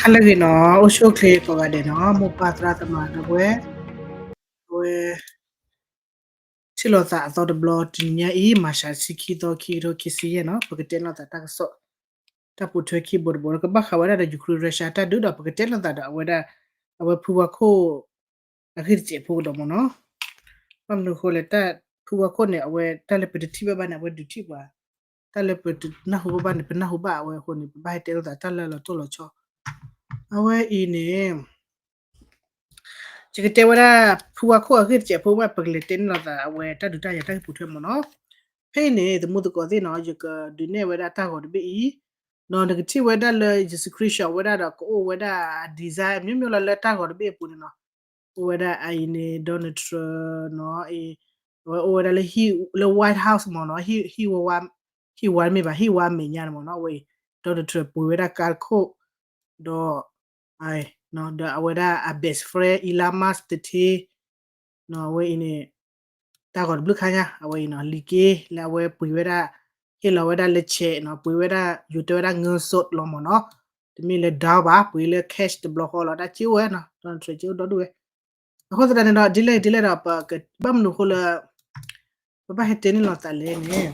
ဟါလၢအဂ့ၤနီၤ, အိၣ်ဆူၣ်အိၣ်ချ့ကိးဂၤဒဲးနီၤ, မိၢ်ပၢ်သရၣ်သမါဒီပုၢ်ဝဲၢ်, အဝဲ ထံၣ်လိာ်သးအသီတဘျီ တနံၤညါအံၤ မၤရှးဆံခံသီ ခံကထိခံဆံယဲၢ်နီၤ, ပကတဲလိာ်သးတၢ်ကစီၣ် တၢ်ပိာ်ထွဲခံဘိတဘိ ကဘၣ်ဃးဝဲဒၣ်ဒီး Ukraine Russia တၢ်ဒုးဒီး ပကတဲလိာ်သးဒီးအဝဲဒၣ် အဝဲဖုဝါခိၣ် အဂ့ၢ်တစဲးဖိကဒီးမ့ၢ်နီၤ. ဘၣ်မနုၤအဃိလဲၣ်, တၢ်ဖုဝါခိၣ်န့ၣ် အဝဲတၢ်လၢပတထံၣ်ဘၣ်ဘၣ်န့ၣ် အဝဲဒုးထံၣ်ပှၤ, တၢ်လၢပတနၢ်ဟူဘၣ်ဘၣ်န့ၣ် ပနၢ်ဟူဘၣ်အဝဲအဃိန့ၣ် ပဘၣ်ဟဲတဲလိာ်သးတၢ်လၢလီၤတိၢ်လီၤဆီ, အဝဲအံၤန့ၣ် ယကတဲဝဲဒၣ် ဖုဝါခိၣ်အဂ့ၢ်တစဲးဖိမး ပကလဲၤတဲန့ၢ်လိာ်သးအဝဲတၢ်ဒုးတၢ်ယၤတၢ်ဂ့ၢ်ပိာ်ထွဲမ့ၢ်နီၤ. ဖဲအံၤန့ၣ် သမူသကိးသ့ၣ်နီၤ ယကဒုးနဲၣ်ဝဲဒၣ်တၢ်ဂီၤတဘ့ၣ်အံၤ, ဒီးနကထံၣ်ဝဲဒၣ်လၢ ယ screenshot ဝဲဒၣ်ဒီးကအိၣ်ဝဲဒၣ် design မျိုးမျိုးလီၤလၢတၢ်ဂီၤတဘ့ၣ်အပူၤန့ၣ်နီၤ. အိၣ်ဝဲဒၣ်အအံၤန့ၣ် Donald Trump နီၤ, အဝဲအိၣ်ဝဲဒၣ်လၢ လၢ White House မ့ၢ်နီၤ, ဟံၣ်ဝါမ့ၢ်ဘၣ် ဟံၣ်ဝါအမဲာ်ညါန့ၣ်မ့ၢ်နီၤ, အဝဲအံၤ Donald Trump ပှ့ၤဝဲဒၣ်ကါတခိၣ်, ဒီး ဒီးအဝဲဒၣ်အ best friend Elon Musk တထ့, အဝဲအံၤန့ၣ် တၢ်ဂီၤတဘျုးခါညါ အဝဲအံၤနီၤ လံာ်က့လၢအဝဲပှ့ၤဝဲဒၣ် ဟ့ၣ်လီၤဝဲဒၣ်လၢ check နီၤ, ပှ့ၤဝဲဒၣ် ယိၤတဲဝဲဒၣ် ငိုစ့း လီၤမ့ၢ်နီၤ, တမ့ၢ်လၢ dollar ဘၣ်, ပှ့ၤလၢ cash တဘျီဃီလီၤ, တၢ်စ့အိၣ်ဝဲနီၤ, Donald Trump စ့အိၣ်ဒီဒူၣ်ဝဲ. အဃိသတးန့ၣ်ဒီး ဒ်လဲၣ်ဒ်လဲၣ်ဒီး ပကဘၣ်မနုၤအဃိလၢ ပဘၣ်ဟဲတဲန့ၢ်လိာ်သးလဲၣ်န့ၣ်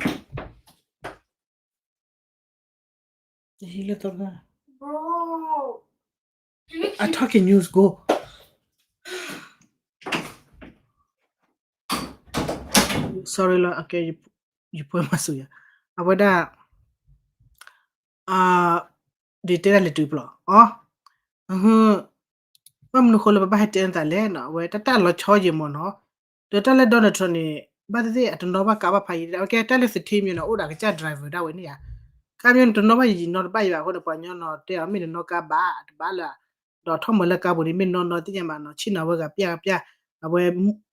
I talking news go. Sorry လီၤ, ယပှဲၤမၤစူၤယၤ, အဝဲဒၣ် ဒ်တဲဒၣ်လဲၤတုၤပျီၢ်အီၤ, ဘၣ်မနုၤအဃိလၢပဘၣ်ဟဲတဲန့ၢ်သးလဲၣ်နီၤ, အဝဲတၢ်တၢ်လီၤဆီယံာ်မ့ၢ်နီၤ, ဒီးတၢ်လၢ Donald Trump န့ၣ် ဘၣ်သ့ၣ်သ့ၣ်အတနီၤဘၣ်ကါဘၣ်ဖးယံာ်, အဝဲကဲတၢ်လၢသထ့မ့ၢ်နီၤ အိၣ်ဒီးကစၢ် driver ဒၣ်ဝဲန့ၣ်ဧါ, ခါမ့ၢ်တနီၤဘၣ်ယံာ်နီၤတဘၣ်ယံာ်ဘၣ်အဃိန့ၣ် ပှၤကညီနီၤတဲအီၤ မ့ၢ်နနီၣ်ကါဘၣ်တဘၣ်လၢ ဒီးထီၣ်မၤလၢကါပူၤန့ၣ် မ့ၢ်နီၢ်နီၢ်သ့ၣ်ညါဘၣ်နီၤ, ဆ့ၣ်နီၤဝဲဂၤပျၢ်ဂၤပျၢ်, အဝဲ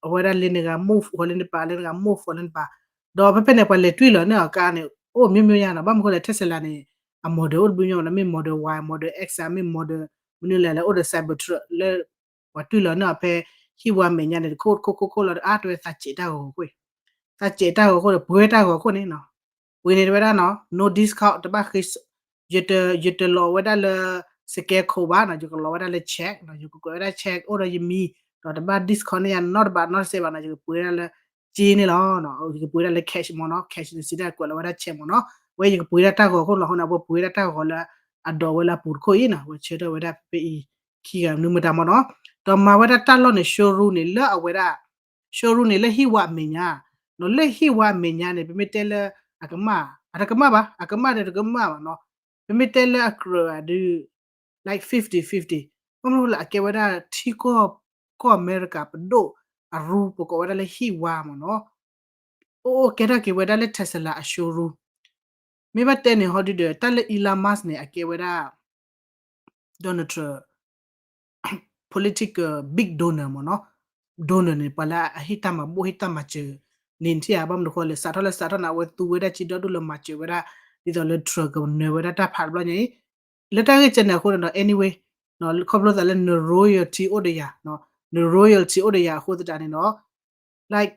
အဝဲဒၣ်လၢနဂၤ move ဃီလၢနပာ် လၢနဂၤ move ဃီလၢနပာ်, ဒီးဖဲဖဲန့ၣ် ပှၤလဲၤတွံၢ်လီၤန့ၢ်အီၤကါန့ၣ် အိၣ်မျိုးမျိုးညါနီၤ, ဘၣ်မနုၤဃိလဲၣ် Tesla န့ၣ် အ model အိၣ်တဘျုးညါနီၤ, မ့ၢ် model Y model X ဧါ, မ့ၢ် model မနုၤလဲၣ် လၢအိၣ်ဒီး Cybertruck လၢ ပှၤတွံၢ်လီၤန့ၢ်အီၤဖဲ ဟံၣ်ဝါမဲာ်ညါန့ၣ် တခိၣ်တခိၣ်ခိၣ်ခိၣ်လီၤ, အါတဝဲသးစဲးတၢ်ဂီၤခိၣ်, သးစဲးတၢ်ဂီၤခိၣ်ဒီး ပှ့ၤတၢ်ဂီၤခိၣ်န့ၣ်နီၤ, ပှ့ၤန့ၣ်တဝဲဒၣ်နီၤ no discount တဘၣ်ဃ့ ယတလီၤဝဲဒၣ်လၢ စကဲခိၣ်ဘၣ်နီၤ, ယကလီၤဝဲဒၣ်လၢ check နီၤ, ယကကွဲးဝဲဒၣ် check အိၣ်ဒီးယမံၤ, ဒီးတဘၣ် discount န့ၢ်ယၤနီတဘးနီတစဲးဘၣ်နီၤ, ယကပှ့ၤဝဲဒၣ်လၢ က့န့ၣ်လီၤ, ယကပှ့ၤဝဲဒၣ်လၢ cash မ့ၢ်နီၤ, cash န့ၣ်စံးဒၣ်ကွဲးလီၤဝဲဒၣ် check မ့ၢ်နီၤ, ဝဲယကပှ့ၤဝဲဒၣ်တၢ်ဂီၤခိၣ်လီၤအဃိန့ၣ် အဝဲပှ့ၤဝဲဒၣ်တၢ်ဂီၤလၢ အဒိးဝဲလၢအပူၤတခိၣ်အံၤနီၤ, ဝဲဆၢထၢၣ်ဝဲဒၣ်ဖဲဖဲအံၤ ခံဂၤမနုၤမတၤမ့ၢ်နီၤ, ဒီးမၤဝဲဒၣ်တၢ်လီၢ်န့ၣ် showroom န့ၣ်လၢအဝဲဒၣ် showroom န့ၣ်လၢဟံၣ်ဝါအမဲာ်ညါ, နီၤ လၢဟံၣ်ဝါအမဲာ်ညါန့ၣ် ပမ့ၢ်တဲလၢအကမၣ် အတကမၣ်ဘၣ်, အကမၣ်ဒီးတကမၣ်ဘၣ်နီၤ, ပမ့ၢ်တဲလၢအကြၢးဧါဒုး like fifty fifty, ဘၣ်မနုၤဃိလၢအကဲဝဲဒၣ်ထံကီၢ် ကီၢ်အမဲရကၤပဒိၣ်အရူ ပကိးဝဲဒၣ်လၢဟံၣ်ဝါမ့ၢ်နီၤ, အိၣ်အိၣ်ကဲထီၣ်က့ၤဝဲဒၣ်လၢ Tesla အ showroom, မ့ၢ်ဘၣ်တဲန့ၣ်ဟီဒုးဒီး တၢ်လၢ Elon Musk န့ၣ် အကဲဝဲဒၣ် Donald Trump political big donor မ့ၢ်နီၤ, donor န့ၣ် ပှၤလၢအဟ့ၣ်တၢ်မၤဘူၣ်ဟ့ၣ်တၢ်မၤစၢၤန့ၣ်ထံၣ်ဧါ, ဘၣ်မနုၤဃိလၢစးထီၣ်လၢစးထီၣ်န့ၣ် အဝဲသူဝဲဒၣ်က့ဒီဒိၣ်လၢမၤစၢၤဝဲဒၣ် ဒ်သိးလၢ Trump ကနၢၤဝဲဒၣ်တၢ်ဖးတဘျီညါအံၤ, လၢတၢ်ဂ့ၢ်ကဲန့ၣ်အဃိန့ၣ်ဒီး anyway ခီဖျိသးလၢန royalty အိၣ်ဒီးယၤ, န royalty အိၣ်ဒီးယၤအဃိသတးန့ၣ်ဒီး like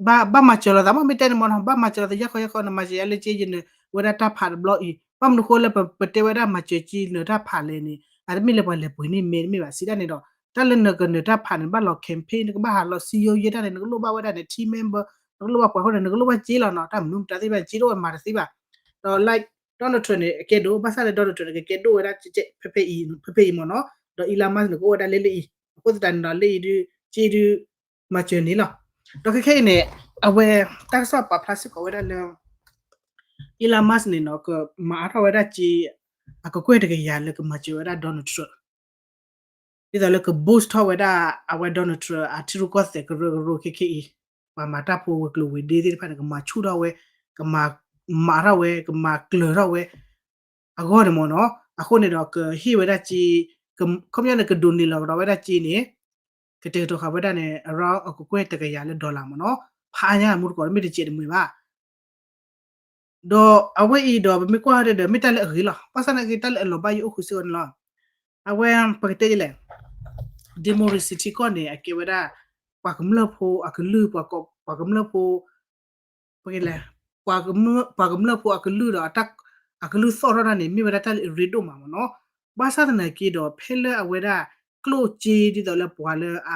ဘၣ် ဘၣ်မၤစၢၤလိာ်သး မ့ၢ်တဲန့ၣ်မ့ၢ်နီၤ, ဘၣ်မၤစၢၤလိာ်သး ယါခီယါခီ နမၤစၢၤယၤလၢက့ ယနၢၤဝဲဒၣ်တၢ်ဖးတဘျီအံၤ, ဘၣ်မနုၤဃိလၢပတဲဝဲဒၣ်မၤစၢၤက့နၢၤတၢ်ဖးလဲၣ်န့ၣ် အတမ့ၢ်လၢပှၤလဲၤပှ့ၤန့ၢ်မဲတမ့ၢ်ဘၣ်, စံးဒ်န့ၣ်ဒီး တၢ်လၢနကနၢၤတၢ်ဖးန့ၣ် နဘၣ်လီၤ campaign နကဘၣ်ဟးလီၤစံယိယဲတၢ်န့ၣ် နကလိၣ်ဘၣ်ဝဲဒၣ်န့ၣ် team member နကလိၣ်ဘၣ်ပှၤဃိန့ၣ် နကလိၣ်ဘၣ်က့လီၤနီၤ, တၢ်မနုၤမတၤသ့ၣ်တဖၣ်က့တအိၣ်မၤတသ့ဘၣ်, ဒီး like Donald Trump န့ၣ် အကဲဒိၣ် ဘၣ်ဆၣ်လၢ Donald Trump န့ၣ် ကကဲဒိၣ်ဝဲဒၣ် ဖဲဖဲအံၤမ့ၢ်နီၤ, ဒီး Elon Musk န့ၣ် ကအိၣ်ဝဲဒၣ်လၢလၢအံၤ, အဃိသတးန့ၣ်ဒီး လၢအံၤဒုး က့ဒုး မၤစၢၤန့ၣ်လီၤ. ဒီးခဲခဲအံၤန့ၣ် အဝဲ တၢ်ကစီၣ်ပာ်ဖျါစ့ၢ်ကီးဝဲဒၣ်လၢ Elon Musk န့ၣ်နီၤ ကမၤအါထီၣ်ဝဲဒၣ်က့ အကကွဲၢ်တကယၤလၢကမၤစၢၤဝဲဒၣ် Donald Trump ဒ်သိးလၢက boost ထီၣ်ဝဲဒၣ် အဝဲ Donald Trump အထံရူၢ်ကီၢ်သဲးကရၢကရိခဲခဲအံၤ, ပှၤမၤတၢ်ဖိဝဲၤကျိၤဝဲၤဒ့သ့ၣ်တဖၣ်န့ၣ် ကမၤဆူၣ်ထီၣ်ဝဲ, ကမၤ မၤထီၣ်ဝဲ, ကမၤကျၢၤထီၣ်ဝဲ အဂီၢ်န့ၣ်မ့ၢ်နီၤ, အဃိန့ၣ်ဒီးကဟ့ၣ်ဝဲဒၣ်က့, ခီပညီန့ၣ် ကဒိးန့ၢ်လီၤကဒီးဝဲဒၣ်က့န့ၣ် ကတဲာ်ကတီၤဃာ်ဝဲဒၣ်န့ၣ် around အကကွဲၢ်တကယၤလၢ dollar မ့ၢ်နီၤ, ဖးအါညါမူတကိးမ့ၢ်တကဲးတမှဲၤဘၣ် ဒီးအဝဲအံၤဒီး ပမ့ၢ်ကွၢ်ဒီး မ့ၢ်တၢ်လၢအဂ့ၤလီၤ. ဘၣ်ဆၣ်သနာ်က့ တၢ်လၢအလီၤဘၣ်ယိၣ်အိၣ်ဃုာ်စ့ၢ်ကီးန့ၣ်လီၤ. အဝဲ ပကတဲဒ်လဲၣ်, democracy ထံကီၢ်န့ၣ် အကဲဝဲဒၣ် ပှၤကမျၢၢ်ဖိအကလုၢ်, ပှၤကမျၢၢ်ဖိ ပကလဲၣ်, ပှၤကမျၢၢ်ဖိအကလုၢ်ဒီး အကလုၢ်သီၣ်ထီၣ်တၢ်န့ၣ် မ့ၢ်ဝဲဒၣ်တၢ်လၢအရ့ဒိၣ်မးမ့ၢ်နီၤ. ဘၣ်ဆၣ်သနာ်က့ဒီး ဖဲလၢအဝဲဒၣ် ကျိၣ်စ့ဒ်သိးလၢပှၤလၢအ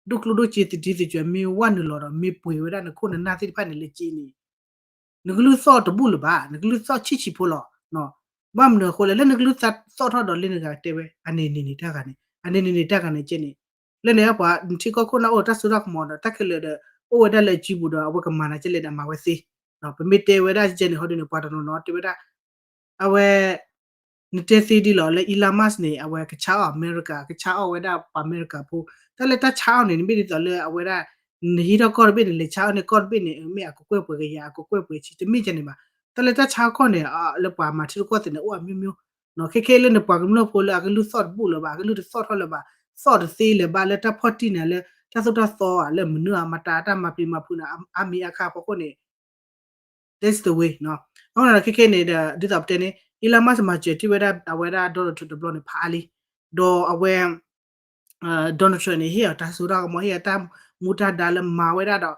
ဒိၣ်ကျိၣ်ဒိၣ်စ့သဒံသစၢၤ မ့ၢ်ဝဲနုာ်လီၤဒီး မ့ၢ်ပှ့ၤဝဲဒၣ်နခိၣ်နနၢ်သ့ၣ်တဖၣ်န့ၣ်လၢက့န့ၣ် နကလုၢ်သီၣ်တဘူၣ်လၢၤဘၣ်, နကလုၢ်သီၣ်ဆံးဆံးဖိလီၤ. ဘၣ်မနုၤအဃိလဲၣ်, လၢနကလုၢ်သီၣ်ထီၣ်ဒီးလၢနဂၤတဲဝဲ အန့ၣ်န့ၣ်န့ၣ်တၢ်ဂၤန့ၣ်, အန့ၣ်န့ၣ်န့ၣ် တၢ်ဂၤန့ၣ်ကဲန့ၣ်, လၢန့ၣ်ပှၤထံကီၢ်ခိၣ်နၢ်အိၣ်တၢ်စိတၢ်ကမီၤဒီး တၢ်ခဲလၢာ်ဒီး အိၣ်ဝဲဒၣ်လၢအစုပူၤဒီး အဝဲကမၤနၤကဲလဲၣ်ဒီး အမၤဝဲသ့. ပမ့ၢ်တဲဝဲဒၣ်ကဲန့ၣ် ဟီဒ်န့ၣ် ပှၤတနီၤနီၤတဲဝဲဒၣ် အဝဲ နတဲသ့ဒ်လီၤ လၢ Elon Musk န့ၣ် အဝဲကဆါအီၣ်အမဲရကၤ, ကဆါအီၣ်ဝဲဒၣ်ပှၤအမဲရကၤဖိ, တၢ်လၢတၢ်ဆါအီၣ်န့ၣ် နမ့ၢ်ဒ်သိးလၢအဝဲဒၣ် နဟံးထီၣ်ကီၢ်တဘ့ၣ်န့ၣ် လဲၤဆါအီၣ်န့ၢ်ကီၢ်တဘ့ၣ်န့ၣ် မ့ၢ်အကကွဲၢ်ပှဲၤကယၤ အကကွဲၢ်ပှဲၤဆံ တမ့ၢ်ကဲန့ၣ်ဘၣ်. တၢ်လၢတၢ်ဆါအီၣ်ကီၢ်န့ၣ် လၢပှၤမၤထံရူၢ်ကီၢ်သဲးန့ၣ် အိၣ်အမျိုးမျိုး ခဲခဲလၢနပှၤကမျၢၢ်ဖိလၢအကလုၢ်သီၣ်တဘူၣ်လၢၤဘၣ်, အကလုၢ်တသီၣ်ထီၣ်လၢၤဘၣ်, သီၣ်တသ့လၢၤဘၣ် လၢတၢ်ဖီၣ်တံၢ်နၤလၢ တၢ်သိၣ်တၢ်သီဧါ လၢမနုၤဧါ မတၤတၢ်မၤပျံၤမၤဖုးနၤ အါမံၤအခါအဖီခိၣ်န့ၣ် that's the way နီၤ. အဃိန့ၣ်ဒီးခဲခဲန့ၣ်ဒီး ဒ်သိးပတဲန့ၣ် Elon Musk မၤစၢၤတ့ၢ်ဝဲဒၣ် အဝဲဒၣ် Donald Trump တဘျီန့ၣ် ဖးအါလံ. ဒီးအဝဲ Donald Trump န့ၣ် ဟ့ၣ်အီၤတၢ်စိတၢ်ကမီၤ ဟ့ၣ်အီၤတၢ်မူတၢ်ဒါလၢမၤဝဲဒၣ်ဒီး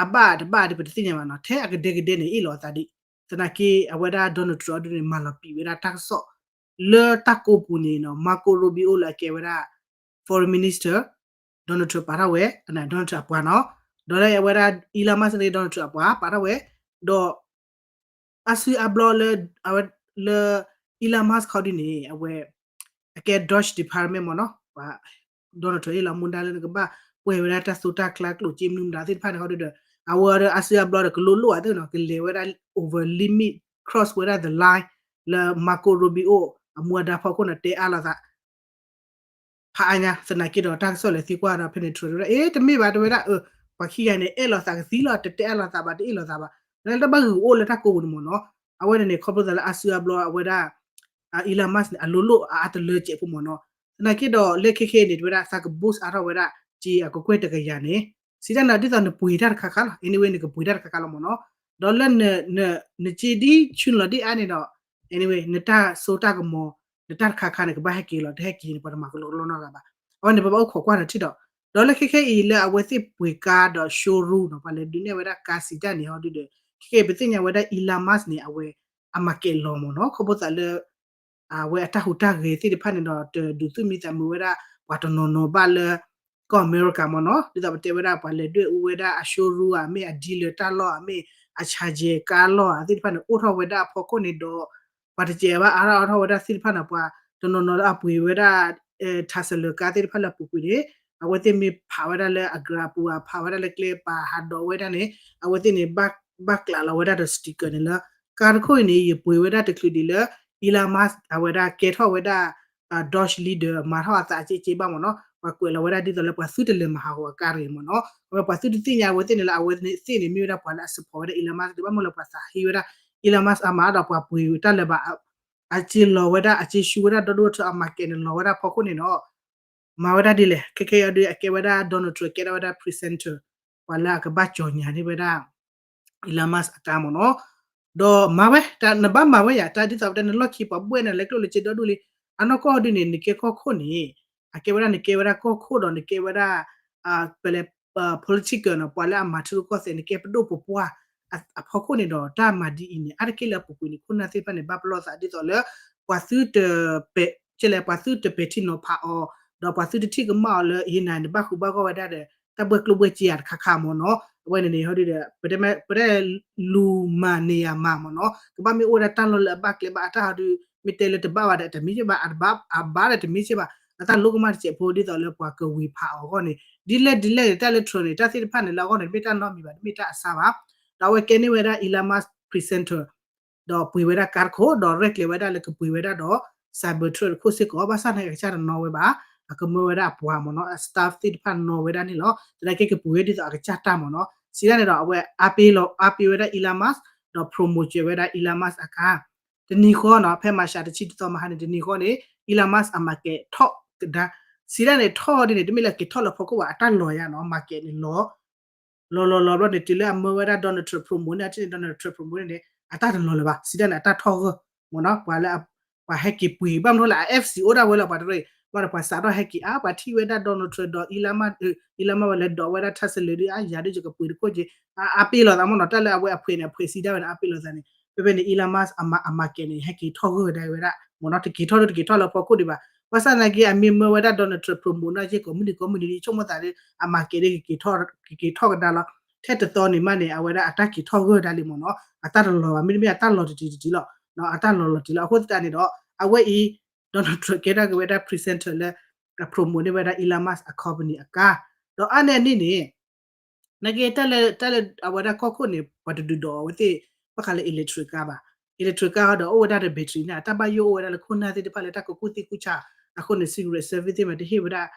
အဘၣ်တဘၣ်ဒီး ပတသ့ၣ်ညါဘၣ်နီၤ. ထဲအကဒဲကဒဲန့ၣ် အ့ၣ်လိာ်အသးဒံး. သနာ်က့ အဝဲဒၣ် Donald Trump အဒုန့ၣ် မၤလီၤပံာ်ဝဲဒၣ်တၢ်ကစီၣ် လၢတၢ်ကိးပူၤန့ၣ်နီၤ Marco Rubio လၢအကဲဝဲဒၣ် Foreign Minister, Donald Trump ပာ်ထီၣ်ဝဲ, Donald Trump အပှၤနီၤ. ဒီးလၢအဝဲဒၣ် Elon Musk န့ၣ် Donald Trump အပှၤ ပာ်ထီၣ်ဝဲ, ဒီး အါစုအါဘျီလၢ အဝဲလၢ Elon Musk ခီဒုန့ၣ် အဝဲ အကဲ Doge Department မ့ၢ်နီၤ, ပှၤ Donald Trump ဟ့ၣ်လီၤမူဒါလၢနကဘၣ်ပှဲၤဝဲဒၣ်တၢ်စိတၢ်ကျါ ကျိၣ်စ့မနုၤမတၤသ့ၣ်တဖၣ်န့ၣ် ခီဒုဒီး အဝဲဒီးအါစုအါဘျီဒီး ကလိလိၣ်အသးနီၤ ကလဲၤဝဲဒၣ် over limit, cross ဝဲဒၣ် the line လၢ Marco Rubio အမူအဒါဖီခိၣ်န့ၣ် တဲအါလိာ်သး ဖးအါညါ သနာ်က့ဒီး တၢ်ကစီၣ်လဲၤသံကွၢ်ဒီး ဖဲန့ၣ် Trump တဲဝဲဒၣ် အ့ တမ့ၢ်ဘၣ် တဲဝဲဒၣ် ပှၤခံဂၤန့ၣ် အဲၣ်လိာ်သးကသံလီၤ တတဲအါလိာ်သးဘၣ် တအ့ၣ်လိာ်သးဘၣ် လၢတၢ်ဘၣ်ဂုာ်အိၣ်လၢတၢ်ကိးပူၤန့ၣ်မ့ၢ်နီၤ. အဝဲန့ၣ်န့ၣ် ခီဖျိသးလၢအါစုအါဘျီ အဝဲဒၣ် Elon Musk န့ၣ် အလိၤလိၣ်အအါတလၢကဲးဖိမ့ၢ်နီၤ. သနာ်က့ဒီး လၢခဲခဲအံၤန့ၣ် တဲဝဲဒၣ် သးက boost အါထီၣ်ဝဲဒၣ် က့အကကွဲၢ်တကယၤန့ၣ် စံးတၢ်န့ၣ် ဒ်သိးနပှ့ၤတၢ်တခါခါလီၤ. anyway နကပှ့ၤတၢ်တခါခါလီၤမ့ၢ်နီၤ. ဒီးလၢ နက့ဒ်ဆူလီၤဒ်အါန့ၣ်ဒီး anyway နတၢ်စိတၢ်ကမီၤ နတၢ်တခါခါန့ၣ် ကဘၣ်ဟဲက့ၤလီၤ တဟဲက့ၤန့ၣ် ပှၤတမၤကလီကလီနီတဂၤဘၣ်. အဝဲန့ၣ် ပဘၣ်အိၣ်ခိးကွၢ်ဒီးထံၣ်ဒီး ဒီးလၢခဲခဲအံၤလၢအဝဲသ့ၣ်ပှ့ၤကါဒီး showroom နီၤ ပှၤလဲၤဒုးနဲၣ်ဝဲဒၣ်ကါစံးတၢ်န့ၣ် ဟီဒုဒီး ခဲခဲအံၤ ပသ့ၣ်ညါဝဲဒၣ် Elon Musk န့ၣ် အဝဲ အမၤကဲးလီၤမ့ၢ်နီၤ ခီဖျိသးလၢ အဝဲအတၢ်ဟူးတၢ်ဂဲၤသ့ၣ်တဖၣ်န့ၣ်ဒီး တဒုးသူၣ်မံသးမုာ်ဝဲဒၣ် ပှၤတနီၤနီၤဘၣ်လၢ ကီၢ်အမဲရကၤမ့ၢ်နီၤ ဒ်သိးပတဲဝဲဒၣ် ပှၤလဲၤဒွဲၣ်အူဝဲဒၣ်အ showroom ဧါ မ့ၢ်အ dealer တၢ်လီၢ်ဧါ မ့ၢ်အ charging ကါလီၢ်ဧါသ့ၣ်တဖၣ်န့ၣ် အိၣ်ထီၣ်ဝဲဒၣ်အဖီခိၣ်န့ၣ်ဒီး ပှၤတစဲးဘၣ်အါထီၣ်အါထီၣ်ဝဲဒၣ်သ့ၣ်တဖၣ်န့ၣ် ပှၤတနီၤနီၤလၢအပှ့ၤဝဲဒၣ် Tesla ကါသ့ၣ်တဖၣ်လၢအပူၤကွံာ်န့ၣ် အဝဲသ့ၣ်မ့ၢ်ဖးဝဲဒၣ်လၢအ garage ပူၤဧါ ဖးဝဲဒၣ်လၢကျဲပၤဟးဒိးဝဲဒၣ်န့ၣ် အဝဲသ့ၣ်န့ၣ် ဘၣ်ကျးလီၤဝဲဒၣ်ဒီး sticker န့ၣ်လၢ ကါတခိၣ်အံၤန့ၣ် ယပှ့ၤဝဲဒၣ်တချုးဒံးလၢ Elon Musk အဝဲဒၣ်ကဲထီၣ်ဝဲဒၣ် Doge leader မၤထီၣ်အသးအက့က့ဘၣ်မ့ၢ်နီၤ, ပှၤကွဲးလီၤဝဲဒၣ်ဒ်သိးလၢပှၤသုတလဲၤမၤဟးဂီၤအကါတဂ့ၤမ့ၢ်နီၤ, အဝဲပှၤသုတသ့ၣ်ညါအဝဲသ့ၣ်န့ၣ်လၢ အဝဲသ့ၣ်န့ၣ်မ့ၢ်ဝဲဒၣ်ပှၤလၢအ support ဝဲဒၣ် Elon Musk ဒ်ဘၣ်မ့ၢ်လၢပှၤသးဟ့ဝဲဒၣ် Elon Musk အမၤဒီးပှၤပှ့ၤတၢ်လၢၤဘၣ် အက့လီၤဝဲဒၣ် အက့ဆူဝဲဒၣ်ဒီဒိၣ်ထၢအ market န့ၣ် လီၤဝဲဒၣ်ဖီခိၣ်န့ၣ်ဒီး မၤဝဲဒၣ်ဒ်လဲၣ် ခဲခဲအံၤဒီး အကဲဝဲဒၣ် Donald Trump ကဲထီၣ်ဝဲဒၣ် presenter ပှၤလၢအကဘၣ်ကၠီၤညါန့ၢ်ဝဲဒၣ် Elon Musk အကါမ့ၢ်နီၤ, ဒီးမၤဝဲ နဘၣ်မၤဝဲယၤ တၢ်ဒ်သိးပတဲနလီၢ်ခံပှၤဘှဲၣ်နၤလဲၤကျိၣ်လဲၤစ့ဒီဒူၣ်လံ, အနီၢ်ကီၢ်ဒ်န့ၣ် နကဲကီၢ်ခိၣ်န့ၣ် အကဲဝဲဒၣ်နကဲဝဲဒၣ်ကီၢ်ခိၣ်ဒီးနကဲဝဲဒၣ် ပလဲၤ political နီၤ ပှၤလၢအမၤထံရူၢ်ကီၢ်သဲး နကဲပဒိၣ်ပပှၢ် အဖီခိၣ်န့ၣ်ဒီး တၢ်မၤဒ်အံၤန့ၣ် အါတက့ၢ်လၢအပူၤကွံာ်န့ၣ် ခိၣ်နၢ်သ့ၣ်တဖၣ်န့ၣ် ဘၣ်ပလီၢ်သးဒ်သိးလၢ ပှၤသုတ ကဲလဲၣ် ပှၤသုတပဲာ်ထံနီၤဖးအီၤ, ဒီးပှၤသုတထံၣ်ကမၣ်အီၤလၢ အံၤနၤန့ၣ် ဘၣ်ဃုာ်ဘၣ်ဂီၢ်ဝဲဒၣ်ဒီး တၢ်ဘှဲၣ်ကျိၣ်ဘှဲၣ်စ့ဧါတခါခါမ့ၢ်နီၤ, အဝဲန့ၣ်န့ၣ် ဟီဒ်ဒီး ပတဲလူၤမၤန့ၢ်ယၤမၤမ့ၢ်နီၤ, ကဘၣ်မ့ၢ်အိၣ်ဝဲဒၣ်တၢ်လီၢ်လၢအဘၣ်ကျဲဘၣ်အတၢ်ဟီဒုး မ့ၢ်တဲလၢတဘၣ်ဘၣ်ဒီးတမ့ၢ်က့ဘၣ်, အဘၣ်ဒီးတမ့ၢ်က့ဘၣ်, အတၢ်လိၣ်ကမၣ်တစဲးဖိဒ်သိးလၢပှၤကဝံၤဖးအီၤအဂီၢ်န့ၣ် ဒ်လဲၣ်ဒ်လဲၣ်န့ၣ် တၢ်လၢ Trump န့ၣ် တၢ်သ့ၣ်တဖၣ်န့ၣ်လၢအဂီၢ်န့ၣ် တမ့ၢ်တၢ်နီတမံၤဘၣ် တမ့ၢ်တၢ်အဆါဘၣ်, ဒီးအဝဲကဲန့ၢ်ဝဲဒၣ် Elon Musk presenter ဒီးပှ့ၤဝဲဒၣ်ကါတခိၣ် ဒီးရဲၣ်ကျဲၤဝဲဒၣ်လၢကပှ့ၤဝဲဒၣ်ဒီး Cybertruck တခိၣ်စ့ၢ်ကီး ဘၣ်ဆၣ်သနာ်က့အကစၢ်တနီၤဝဲဘၣ်, အကမၢဝဲဒၣ်အပှၤမ့ၢ်နီၤ အ staff သ့ၣ်တဖၣ်နီၤဝဲဒၣ်န့ၣ်လီၤ, သနာ်က့ကပှ့ၤဝဲဒ်သိးအကစၢ်တၢ်မ့ၢ်နီၤ, စံးဒ်န့ၣ်ဒီး အဝဲအါပ့ၤလီၤ အါပ့ၤဝဲဒၣ် Elon Musk ဒီး promote စၢၤဝဲဒၣ် Elon Musk အကါ တနံၤဃီနီၤ ဖဲ March တဆံတသီမဟါန့ၣ် တနံၤဃီန့ၣ် Elon Musk အ market ထီၣ်ကဒါ, စံးဒ်န့ၣ်ထီၣ်ဒ်န့ၣ် တမ့ၢ်လၢက့ၤထီၣ်လၢဖီခိၣ်ဘၣ် အတၢ်လီၤယါနီၤ market န့ၣ်လီၤ လီၤလီၤလီၤဘျီန့ၣ် တုၤလၢအမၢဝဲဒၣ် Donald Trump promote န့ၣ် အထံၣ်န့ၣ် Donald Trump promote န့ၣ်န့ၣ် အတၢ်တလီၤလၢၤဘၣ် စံးဒ်န့ၣ် အတၢ်ထီၣ်ဂၢၢ်မ့ၢ်နီၤ ပှၤလၢ ပှၤဟဲက့ၤပှ့ၤ ဘၣ်မနုၤလၢအ F C အိၣ်ဒၣ်ဝဲလီၤ ပှၤတရ့ၣ် ဘျီဒီးပှၤစးထီၣ်ဟဲက့ၤအါ ပှၤထံၣ်ဝဲဒၣ် Donald Trump ဒီး Elon Musk Elon Musk ဝဲလဲၤဒိးဝဲဒၣ် Tesla ဒ်အါ ယၤဒ်ယကပှ့ၤတခိၣ်က့ၤ အါပ့ၤလိာ်သးမ့ၢ်နီၤ တၢ်လၢအဝဲအဖှဲးန့ၣ် အဖှဲးစံးဒၣ်ဝဲန့ၣ် အါပ့ၤလိာ်သးန့ၣ် ဖဲဖဲန့ၣ် Elon Musk အ market န့ၣ် ဟဲက့ၤထီၣ်ဂၢၢ်ကဒါဝဲဒၣ်မ့ၢ်နီၤ တက့ၤထီၣ်လၢတက့ၤထီၣ်လၢဖီခိၣ်ဒံးဘၣ် ဘၣ်ဆၣ်သနာ်က့ အမ့ၢ်မၢဝဲဒၣ် Donald Trump promote နီၢ်က့ ကိးမုၢ်နံၤကိးမုၢ်နံၤဒ်ဆိကမိၣ်သးဒီး အ market ဒ် ကက့ၤထီၣ်ကဒါလီၤ ထဲတသီန့ၣ်မးန့ၣ် အဝဲဒၣ်အတၢ်က့ၤထီၣ်ဂၢၢ်ဒၣ်လံမ့ၢ်နီၤ အတၢ်တလီၤဘၣ် မ့တမ့ၢ်အတၢ်လီၤတတံၤတတံၤလီၤ အတၢ်လီၤလီၤတံၤလီၤ အဃိသတးန့ၣ်ဒီး အဝဲအံၤ Donald Trump ကဲထီၣ်က့ၤဝဲဒၣ် presenter လၢ promote န့ၢ်ဝဲဒၣ် Elon Musk အ company အကါ ဒီးအါန့ၢ်အန့ၣ်န့ၣ် နာ်က့တၢ်လၢ တၢ်လၢအဝဲဒၣ်ကီၢ်ခိၣ်န့ၣ် ပှၤတဒုးဒိးအဝဲသ့ၣ် ဘၣ်ဃးလၢ electric car ဘၣ် electric car ဒီးအိၣ်ဝဲဒၣ်ဒီး battery န့ၣ် အတၢ်ဘၣ်ယိၣ်အိၣ်ဝဲဒၣ်လၢခိၣ်နၢ်သ့ၣ်တဖၣ်လၢတၢ်ကကူၣ်သ့ကူၣ်ဆး အဃိန့ၣ် Secret Service သ့ၣ်မးတဟ့ၣ်ဝဲဒၣ်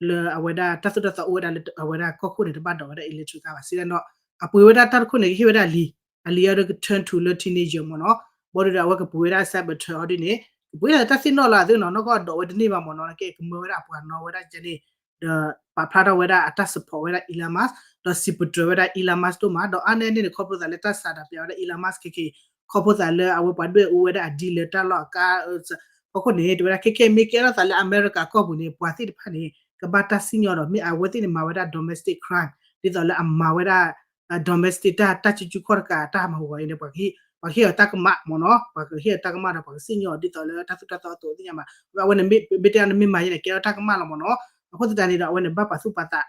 လၢအဝဲဒၣ်တၢ်သိၣ်တၢ်သီအိၣ်ဝဲဒၣ်လၢအဝဲဒၣ်ကီၢ်ခိၣ်န့ၣ် တဘၣ်ဒိးဝဲဒၣ် electric car ဘၣ် စံးဒ်န့ၣ်ဒီး အပှ့ၤဝဲဒၣ်တၢ်တခိၣ်န့ၣ် ကဟ့ၣ်ဝဲဒၣ်လံၤ အလံၤအံၤဒီးက turn to လၢ teenager မ့ၢ်နီၤ ဘၣ်ဒီးအဝဲကပှ့ၤဝဲဒၣ် Cybertruck အီၤဒ်န့ၣ် ကပှ့ၤဒၣ်တၢ်သ့ၣ်နီၣ်လၢအသ့ၣ်နီၤ နီၢ်ကီၢ်ဒိးဝဲတန့ၢ်ဘၣ်မ့ၢ်နီၤ နာ်က့ကမၢဝဲဒၣ်အပှၤနီၣ်ဝဲဒၣ်ကဲန့ၣ် ဒီးပာ်ဖျါထီၣ်ဝဲဒၣ်အတၢ် support ဝဲဒၣ် Elon Musk ဒီးစံးပတြၢၤဝဲဒၣ် Elon Musk ဒိၣ်မး ဒီးအါန့ၢ်န့ၣ်န့ၣ် ခီဖျိသးလၢတၢ်စးဒးပျးဝဲဒၣ် Elon Musk ခဲက့ၤ ခီဖျိသးလၢအဝဲပှၤဒွဲၣ်အူဝဲဒၣ်အ deal လၢတၢ်လီၢ်အကါ ဖီခိၣ်န့ၣ် တဲဝဲဒၣ်ခဲခဲမ့ၢ်ကဲထီၣ်သးလၢအမဲရကၤကီၢ်ပူၤန့ၣ် ပှၤသ့ၣ်တဖၣ်န့ၣ် ကဘၣ်တၢ်စံၣ်ညီၣ်ဒီး မ့ၢ်အဝဲသ့ၣ်န့ၣ်မၤဝဲဒၣ် domestic crime ဒ်သိးလၢအမၤဝဲဒၣ် domestic တၢ် တၢ်စုကၠူခီၣ်တကး တၢ်မၤဟူးဂီၤအံၤန့ၣ် ပှၤကဟ့ၣ်အီၤတၢ်ကမၣ်မ့ၢ်နီၤ ပှၤကဟ့ၣ်အီၤတၢ်ကမၣ်ဒီး ပှၤကစံၣ်ညီၣ်အီၤဒ်သိးလၢတၢ်သိၣ်တၢ်သီအသိးသ့ၣ်ညါမး အဝဲန့ၣ်မ့ၢ်တဲအီၤန့ၣ်မ့ၢ်မၤယဲန့ၣ် ကဲထီၣ်တၢ်ကမၣ်လီၤမ့ၢ်နီၤ အဃိသတးန့ၣ်ဒီး အဝဲန့ၣ်ဘၣ်ပာ်သူၣ်ပာ်သး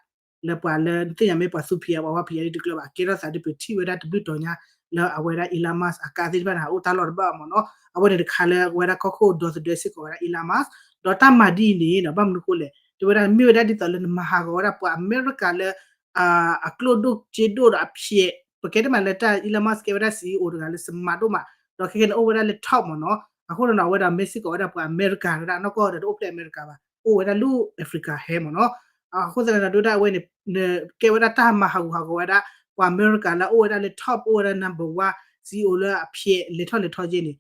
လၢပှၤလၢသ့ၣ်ညါမ့ၢ်ပှၤသူဖံးအပှၤဝါဖံးအဒ်တကျၢၤဘၣ် ကဲထီၣ်သးဒ်ပထံၣ်ဝဲဒၣ်တဘျုးတီၤညါ လၢအဝဲဒၣ် Elon Musk အကါသ့ၣ်တဖၣ်န့ၣ် အအိၣ်တၢ်လီၢ်တဘၣ်မ့ၢ်နီၤ အဝဲန့ၣ်တခါလၢအဝဲဒၣ်ကီၢ်ခိၣ်ဒီသဒၢစ့ၢ်ကီးဝဲဒၣ် Elon Musk ဒီးတၢ်မၤဒ်အံၤန့ၣ်ဒီး ဘၣ်မနုၤဃိလဲၣ် တဲဝဲဒၣ်မ့ၢ်ဝဲဒၣ်ဒ်သိးလၢနမၤဟးဂီၤဝဲဒၣ်ပှၤအမဲရကၤလၢ အကျိၣ်ဒိၣ်စ့ဒိၣ်ဒီးအဖျဲး ပကဲတမံၤလၢတၢ် Elon Musk ကဲဝဲဒၣ် CEO တဂၤလၢ smart ဒိၣ်မး ဒီးခဲကဲန့ၣ်အိၣ်ဝဲဒၣ်လၢ top မ့ၢ်နီၤ အဃိဒီးအဝဲဒၣ်မ့ၢ်စ့ၢ်ကီးဝဲဒၣ်ပှၤအမဲရကၤဝဲဒၣ် နီၢ်ကီၢ်ဒီးတအိၣ်ဖျဲၣ်အမဲရကၤဘၣ် အိၣ်ဝဲဒၣ်လၢ Africa ဟဲမ့ၢ်နီၤ အဃိသတးန့ၣ်ဒီး ဒ်ဝဲဒၣ်အဝဲန့ၣ် ကဲဝဲဒၣ်တၢ်မၤဟးဂူာ်ဟးဂီၤဝဲဒၣ် ပှၤအမဲရကၤလၢအအိၣ်ဝဲဒၣ်လၢ top အိၣ်ဝဲဒၣ် number one CEO လၢအဖျဲးလဲၤထီၣ်လဲၤထီက့န့ၣ်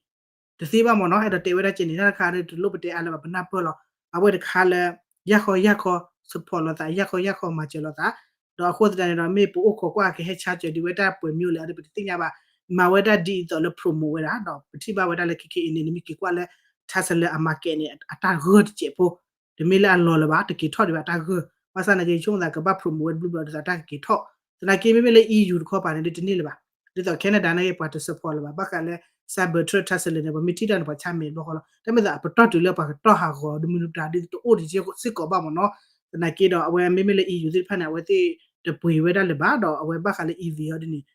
တသ့ဘၣ်မ့ၢ်နီၤ အဲၣ်ဒိးတဲဝဲဒၣ်ကဲန့ၣ် တၢ်တခါဒီးတလိၣ်ပတဲအါလၢၤဘၣ် ပနၢ်ပၢၢ်လီၤ အဝဲတခါလၢ ယၢ်ခီယၢ်ခီ support လိာ်သး ယၢ်ခီယၢ်ခီမၤစၢၤလိာ်သး ဒီးအဃိသတးန့ၣ်ဒီး မ့ၢ်ပအိၣ်ခိးကွၢ်ကဟဲဆါစၢၤဒ်ဝဲတၢ်ပှဲၤမံၤလၢအဒ်ပတသ့ၣ်ညါဘၣ် မၤဝဲဒၣ်ဒ်အံၤသိးလၢ promote ဝဲဒၣ် ဒီးပထံၣ်ဘၣ်ဝဲဒၣ်လၢခဲခဲအံၤန့ၣ် နမ့ၢ်က့ၤကွၢ်လၢ Tesla အ market န့ၣ် အတၢ်ဂၢၢ်တစဲးဖိ တမ့ၢ်လၢအလီၤလၢၤဘၣ် တက့ၤထီၣ်ဒံးဘၣ်တၢ်ဂၢၢ် ဘၣ်ဆၣ်သနာ်က့ ယဆိကမိၣ်သးကဘၣ် promote ဝဲတဘျုးဘျီဒ်သိးတၢ်ကက့ၤထီၣ် သနာ်က့မ့မ့ၢ်လၢ E U တခီပၤန့ၣ် ဒ်တန့ၢ်လၢၤဘၣ် ဒ်သိး Canada န့ၣ် ပှၤတ support လၢၤဘၣ် ဘၣ်ဃးလၢ Cybertruck Tesla န့ၣ် ပှၤမ့ၢ်ထံၣ်တၢ်န့ၣ် ပှၤဆါမဲာ်ဘျီဃီလီၤ တၢ်မ့ၢ်သးအပတီၢ်တုၤလၢပှၤကတီၢ်ဟးဂီၤ ဒမုတၤဒ်တအိၣ်တစ့ၢ်ကီးဘၣ်မ့ၢ်နီၤ သနာ်က့ဒီး အဝဲမ့မ့ၢ်လၢ E U သ့ၣ်တဖၣ်န့ၣ် အဝဲသ့ၣ်တပှ့ၤဝဲဒၣ်လၢၤဘၣ်ဒီး အဝဲဘၣ်ဃးလၢ E V ဟီဒ်န့ၣ်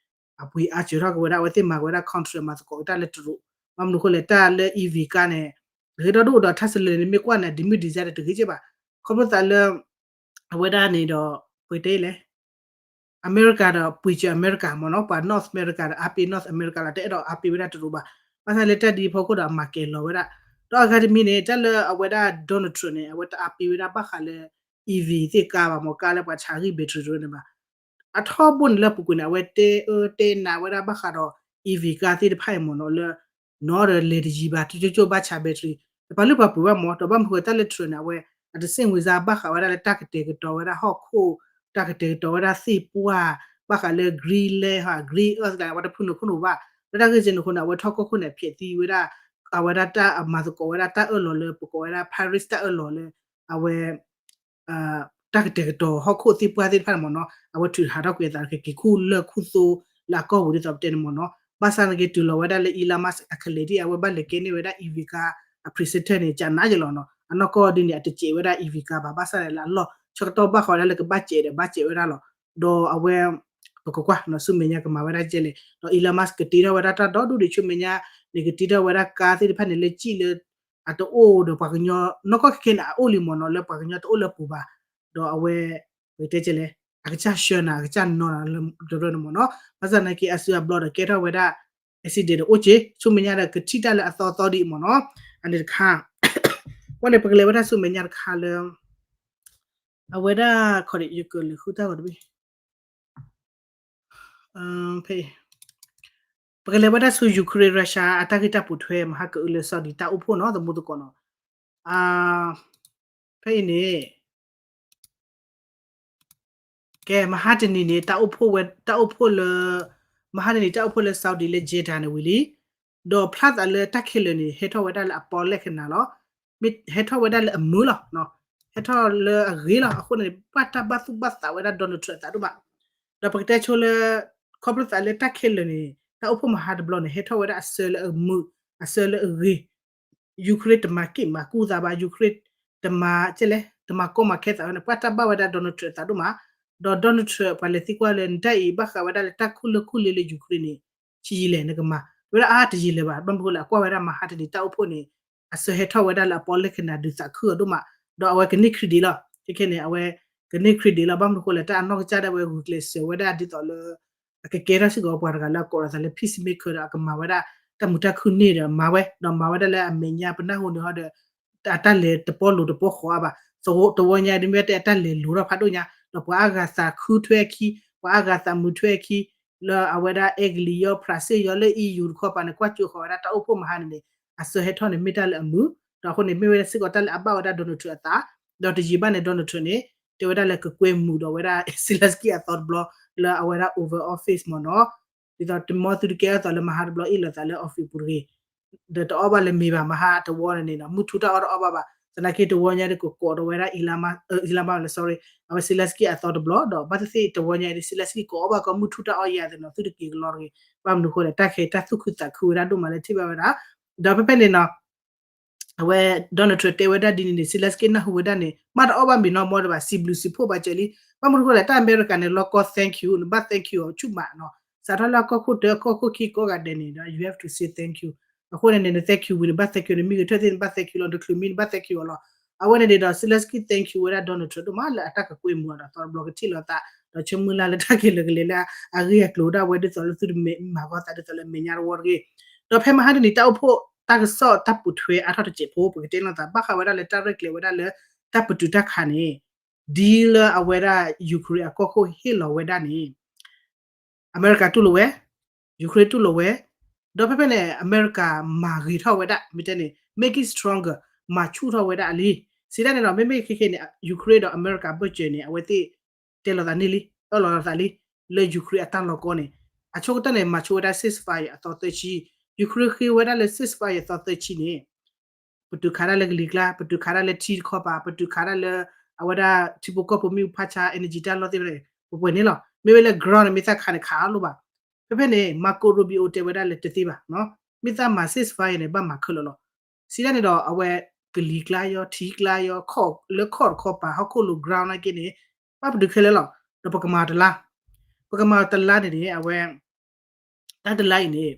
အပှ့ၤအါစၢၤထီၣ်က့ၤဝဲဒၣ် အဝဲသ့ၣ်မၤက့ၤဝဲဒၣ် contract မၤသကိးက့ၤတၢ်လၢတရူး ဘၣ်မနုၤအဃိလဲၣ် တၢ်လၢ E V ကါန့ၣ် ဂ့ၤဒီဒူၣ်ဒီး Tesla န့ၣ် မ့ၢ်ကွၢ်န့ၣ် ဒ်မုၢ်ဒံးစဲးဒီးတဂ့ၤက့ဘၣ် ခီဖျိသးလၢ အဝဲဒၣ်န့ၣ်ဒီး ပှ့ၤတဲလဲၣ် အမဲရကၤဒီးပှ့ၤစၢၤအမဲရကၤမ့ၢ်နီၤ ပှၤ North America ဒီးအါပ့ၤ North America လီၤ တအဲၣ်ဒိးအါပ့ၤဝဲဒၣ်တရူးဘၣ် ဘၣ်ဆၣ်လၢတၢ်ဒ်အံၤအဖီခိၣ်ဒီးအမၤကဲၤလီၤဝဲဒၣ်, ဒီးအဂၤတမံၤန့ၣ် တၢ်လၢအဝဲဒၣ် Donald Trump န့ၣ် အဝဲတအါပ့ၤဝဲဒၣ်ဘၣ်ဃးလၢ E V သ့ၣ်ကါဘၣ်မ့ၢ် ကါလၢပှၤဆါဂံၢ် battery တရၢန့ၣ်ဘၣ်, အထီဘိန့ၣ်လၢအပူၤကွံာ်န့ၣ် အဝဲတဲအၢတဲနးဝဲဒၣ်ဘၣ်ဃးဒီး E V ကါသ့ၣ်တဖၣ်အံၤမ့ၢ်နီၤ လၢ နီၢ်ဒီးလဲၤတယံၤဘၣ် ကၠိကၠိဘၣ်ဆါ battery တပာ်လုၢ်ပာ်ပှ့ၤဘၣ်မ့ၢ် ဒီးဘၣ်မနုၤဃိတၢ်လၢ Trump န့ၣ် အဝဲ အတစ့ၣ်ဝံၤစါဘၣ်ဃးဝဲဒၣ်လၢတၢ်ကတဲာ်ကတီၤဝဲဒၣ်ဟီၣ်ခိၣ်, တၢ်ကတဲာ်ကတီၤဝဲဒၣ်သ့ၣ်ပှၢ်, ဘၣ်ဃးလၢ Greenland ဟ Green Earth တဂၤန့ၣ် အဝဲတဖုနုာ်ခိၣ်နူာ်ဘၣ်, လၢတၢ်ဂ့ၢ်ကဲန့ၣ်အဃိန့ၣ် အဝဲထီၣ်ကီၢ်ခိၣ်န့ၣ် အဖျဲးသံဝဲဒၣ် အဝဲဒၣ်တၢ်အမၤသကိးဝဲဒၣ်တၢ်အၢၣ်လီၤလၢပကိးဝဲဒၣ် Paris တၢ်အၢၣ်လီၤလၢ အဝဲ တၢ်ကတဲာ်ကတီၤဟီၣ်ခိၣ်သ့ၣ်ပှၢ်သ့ၣ်တဖၣ်န့ၣ်မ့ၢ်နီၤ အဝဲထုးဟးထီၣ်ကွံာ်အသးကက့ၤခူၣ်လၢၢ်ခူၣ်သိလၢအကီၢ်ပူၤဒ်သိးပတဲန့ၣ်မ့ၢ်နီၤ, ဘၣ်ဆၣ်သနာ်က့တုၤလီၤဝဲဒၣ်လၢ Elon Musk အကလဲၤဒ်အဝဲဘၣ်လဲၤကဲန့ၢ်ဝဲဒၣ် E V ကါ အ president န့ၣ် ကနးယလီၤနီၤ အနီၢ်ကီၢ်ဒ်န့ၣ် အတစဲးဝဲဒၣ် E V ကါဘၣ် ဘၣ်ဆၣ်လၢအလီၢ်ဆၢကတီၢ်ဘၣ်ဃးဝဲဒၣ်လၢကဘၣ်စဲးဒီးဘၣ်စဲးဝဲဒၣ်လီၤ, ဒီးအဝဲ ပကကွၢ်နီၤ ဆူမဲာ်ညါကမၤဝဲဒၣ်ကဲလဲၣ် ဒီး Elon Musk ကတ့ထီၣ်ဝဲဒၣ်တၢ်ဒီဒူၣ်ဒံးဆူမဲာ်ညါန့ၣ် ကတ့ထီၣ်ဝဲဒၣ်ကါသ့ၣ်တဖၣ်န့ၣ် လၢကံၣ်လၢ အတအိၣ်ဒီးပှၤကညီ နီၢ်ကီၢ်ခဲခဲန့ၣ် အအိၣ်လံမ့ၢ်နီၤ လၢပှၤကညီတအိၣ်လၢပူၤဘၣ်, ဒီးအဝဲ ပကတဲကဲလဲၣ် အကစၢ်ဆှၢနၤ အကစၢ်နီၤနၤလၢတရၢန့ၣ်မ့ၢ်နီၤ, ဘၣ်ဆၣ်သနာ်က့အစုအဘျီဒီးကဲထီၣ်ဝဲဒၣ် accident ဒီးအိၣ်က့ ဆူမဲာ်ညါဒီးကထံၣ်တၢ်လၢအသီသီဒ်အံၤမ့ၢ်နီၤ, အန့ၣ်တခါ ဝဲန့ၣ်ပကလဲၤဝဲဒၣ်ဆူမဲာ်ညါတခါလၢ အဝဲဒၣ်ခီဒံး ယကလဲၤဃုတၢ်ဂီၤတဘ့ၣ် ဖဲ ပကလဲၤဝဲဒၣ်ဆူ Ukraine Russia အတၢ်ဂ့ၢ်တၢ်ပိာ်ထွဲ မဟါကအုလၢ Saudi တၢ်အိၣ်ဖှိၣ်နီၤ သမူသကိးနီၤ, ဖဲအံၤန့ၣ် ကဲ မဟါတနံၤန့ၣ် တၢ်အိၣ်ဖှိၣ်ဝဲ တၢ်အိၣ်ဖှိၣ်လၢ မဟါတနံၤတၢ်အိၣ်ဖှိၣ်လၢ Saudi လၢ Jeddah န့ၣ်ဝံၤလံ, ဒီးဖျါသးလၢတၢ်ခဲလၢာ်န့ၣ် ဟဲထီၣ်ဝဲဒၣ်လၢအပီလဲၣ်ခနၤလီၤ, မ့ၢ်ဟဲထီၣ်ဝဲဒၣ်လၢအမုာ်လီၤ, ဟဲထီၣ်လၢအဂ့ၤလီၤ, အဃိန့ၣ် ဘၣ်တၢ်ဘၣ်သူၣ်ဘၣ်သးဝဲဒၣ် Donald Trump အသးဒိၣ်မး, ဒီးပကတဲဆိလၢ ခီဖျိသးလၢတၢ်ခဲလၢာ်န့ၣ် တၢ်အိၣ်ဖှိၣ်မဟါတဘျီန့ၣ် ဟဲထီၣ်ဝဲဒၣ်အဆၢလၢအမုာ် အဆၢလၢအဂ့ၤ Ukraine တမၤက့ၣ်မၤကူၣ်သးဘၣ်, Ukraine တမၤကဲလဲၣ် တမၤကီမၤခဲသးဝဲန့ၣ် ပှၤတၢ်ဘၣ်ဝဲဒၣ် Donald Trump အသးဒိၣ်မး, ဒီး Donald Trump ပှၤလဲၤသံကွၢ်လၢ နတၢ်အံၤဘၣ်ဃးဝဲဒၣ်လၢတၢ်ခူၣ်လၢၢ်ခူၣ်လ့လၢ Ukraine န့ၣ် ဆံးယံာ်လဲၣ် နကမၤ, ဝဲဒၣ်အါတယံာ်လၢၤဘၣ်, ဘၣ်မနုၤဃိလဲၣ် အကွၢ်ဝဲဒၣ်မဟါတနံၤတၢ်အိၣ်ဖှိၣ်န့ၣ် အဆၢဟဲထီၣ်ဝဲဒၣ်လၢအပီလဲၣ်ခနၤဒုးသးခုအီၤဒိၣ်မး, ဒီးအဝဲကန့ၢ် credit လီၤ, ခဲခဲန့ၣ် အဝဲကန့ၢ် credit လီၤ, ဘၣ်မနုၤဃိလဲၣ် တၢ်အနီၢ်ကစၢ်ဒၣ်ဝဲဂုာ်ကျဲးစၢးဝဲဒၣ်ဒ်သိးလၢ အကကဲထီၣ်စ့ၢ်ကီးပှၤတဂၤလၢအကိးလီၤသးလၢ peacemaker ဒီးအကမၤဝဲဒၣ် တၢ်မုာ်တၢ်ခုၣ်န့ၢ်ဒီးမၤဝဲ, ဒီးမၤဝဲဒၣ်လၢအမဲာ်ညါပနၢ်ဟူန့ၣ်ဟီဒီး အတၢ်လဲၤတပီလိၤတပီဃီအါဘၣ်, သဝီညါဒ်မ့ၢ်တဲအတၢ်လဲၤလိၤထီၣ်ဖးဒိၣ်ညါ, ဒီးပှၤအါဂၤသးခုထွဲအခံ, ပှၤအါဂၤသးမုာ်ထွဲအခံ, လၢအဝဲဒၣ်အဲကလံးယီ ဖြးစ့ၣ်ယီလၢ E U တခီပၤန့ၣ် ကွၢ်ကၠိဃီၤဝဲဒၣ်တၢ်အိၣ်ဖှိၣ်မဟါန့ၣ်န့ၣ် အဆၢဟဲထီၣ်န့ၣ်မ့ၢ်တၢ်လၢအမုာ်, ဒီးအဃိန့ၣ် မ့ၢ်ဝဲဒၣ်စ့ၢ်ကီးတၢ်လၢအဘၣ်ဝဲဒၣ် Donald Trump အသး, ဒီးတယံာ်ဘၣ်န့ၣ် Donald Trump န့ၣ် တဲဝဲဒၣ်လၢကကွဲမုာ်ဒီးဝဲဒၣ် Zelensky အသီတဘျီ လၢအဝဲဒၣ် Oval Office မ့ၢ်နီၤ, ဒ်သိးတမီသူတကဲအသီးလၢမဟါတဘျီအ့ၣ်လိာ်သးလၢ office ပူၤတဂ့ၤ, ဒီးတအီၣ်ဘၣ်လၢမ့ၤဘၣ် မဟါတဝီန့ၣ်န့ၣ်နီၤ, မုၢ်ထူၣ်တၢ်အီၣ်တအီၣ်ဘၣ်ဘၣ်, သနာ်က့တဝီညါဒီးကကိးဒီးဝဲဒၣ် Elon Musk, Elon Musk လၢ sorry အဝဲ Zelensky အသီတဘျီ ဒီးဘၣ်သ့ၣ်သ့ၣ်တဝီညါဒီး Zelensky ကိးအီၣ်ဘၣ်ကီး မုၢ်ထူၣ်တၢ်အီၣ်ယၤသ့ၣ်နီၤ သုတက့ၤကလီတဂ့ၤ, ဘၣ်မနုၤဃိလဲၣ် တၢ်ခဲတၢ်သူၣ်ခုသးခုဝဲဒၣ်ဒိၣ်မးလၢထံၣ်ဘၣ်ဝဲဒၣ်, ဒီးဖဲဖဲန့ၣ်နီၤ အဝဲ Donald Trump တဲဝဲဒၣ်ဒ်န့ၣ်န့ၣ် Zelensky နၢ်ဟူဝဲဒၣ်န့ၣ် မ့ၢ်တအီၣ်ဘၣ်မ့ၤနီတမံၤဘၣ် စံးဘျုးစံးဖှိၣ်ဘၣ်စၢၤလံ, ဘၣ်မနုၤဃိလဲၣ် တၢ်အမဲရကၤန့ၣ် လီၤကီ thank you နဘၣ် thank you အီၤဆူၣ်မးနီၤ, စးထီၣ်လၢကီၢ်ခိၣ်တၢ ကီၢ်ခိၣ်ခံကိးဂၤဒဲးန့ၣ်ဒီး you have to say thank you, အဃိန့ၣ်န့ၣ် န thank you ဝံၤ နဘၣ် thank you နမ့ၢ်ဂဲၤဆၢထၢၣ်သ့ၣ် နဘၣ် thank you လီၤ နတချုးမံ နဘၣ် thank you အီၤလီၤ, အဝဲန့ၣ်န့ၣ်ဒီး Zelensky thank you ဝဲဒၣ် Donald Trump ဒိၣ်မးလၢအတၢ်ကကွဲမုာ်အီၤဒီးသီတဘျီကထံၣ်လိာ်သး, ဒီးဆၢမုၢ်လၢ်လၢတၢ်ခဲလၢာ်ကလဲာ်လၢ အဂ့ၢ်အကျိၤဒၣ်ဝဲဒ်သိးလၢသုတမၤဂီၤသးဒ်သိးလၢအမဲာ်ညါတဝီတဂ့ၤ, ဒီးဖဲမဟါတနံၤတၢ်အိၣ်ဖှိၣ်တၢ်ကစီၣ်တၢ်ပိာ်ထွဲအါထီၣ်တစဲးဖိ ပကတဲလိာ်သး ဘၣ်ဃးဝဲဒၣ်လၢတၢ်ရဲၣ်ကျဲၤဝဲဒၣ်လၢ တၢ်ပတုာ်တၢ်ခးန့ၣ် ဒ်လၢအဝဲဒၣ် Ukraine အကီၢ်ခိၣ်ဟ့ၣ်လီၤဝဲဒၣ်န့ၣ် အမဲရကၤတူၢ်လိာ်ဝဲ, Ukraine တူၢ်လိာ်ဝဲ, ဒီးဖဲဖဲန့ၣ် အမဲရကၤမၤဂ့ၤထီၣ်ဝဲဒၣ် မ့ၢ်တဲန့ၣ် make it stronger မၤဆူၣ်ထီၣ်ဝဲဒၣ်အလံ, စံးဒ်န့ၣ်ဒီး မ့မ့ၢ်ခဲခဲန့ၣ် Ukraine ဒီးအမဲရကၤဘၢၣ်စၢၤန့ၣ် အဝဲသ့ၣ်တဲလိာ်သးန့ၣ်လံ အၢၣ်လီၤလိာ်သးလံ လၢ Ukraine အတၢ်လီၢ်ကီၢ်န့ၣ် အဆိကတၢၢ်န့ၣ် မၤဆိဝဲဒၣ် ceasefire အသီသၢဆံ, Ukraine ဃ့ဝဲဒၣ်လၢ ceasefire အသီသၢဆံန့ၣ် ပတုာ်ခးဒၣ်လၢကလံၤကျါ, ပတုာ်ခးဒၣ်လၢထံတခီပၤ, ပတုာ်ခးဒၣ်လၢ အဝဲဒၣ်ထံဖိကီၢ်ဖိမ့ၣ်အူဖးဆါ energy တၢ်လီၢ်သ့ၣ်တဖၣ်န့ၣ် ပပှဲၤန့ၣ်လီၤ. မ့ၢ်ဝဲလၢ ground န့ၣ် မ့ၢ်သးခးန့ၣ်ခးအီၤလိၣ်ဘၣ်. ဖဲဖဲန့ၣ် Marco Rubio တဲဝဲဒၣ်လၢတသ့ဘၣ်, မ့ၢ်သးမၤ ceasefire န့ၣ် ဘၣ်မၤခဲလၢာ်လီၤ. စံးဒ်န့ၣ်ဒီး အဝဲကလံၤကျါယီၤ ထံကျါယီၤ ခီၣ်လၢခီၣ်တခီပၤ ဟီၣ်ခိၣ်လိၤ ground နာ်က့န့ၣ် ဘၣ်ပတုာ်ခဲလၢာ်လီၤ. ဒီးပကမၤတလါ, ပကမၤတလါန့ၣ်န့ၣ် အဝဲ တၢ်တလါအံၤန့ၣ်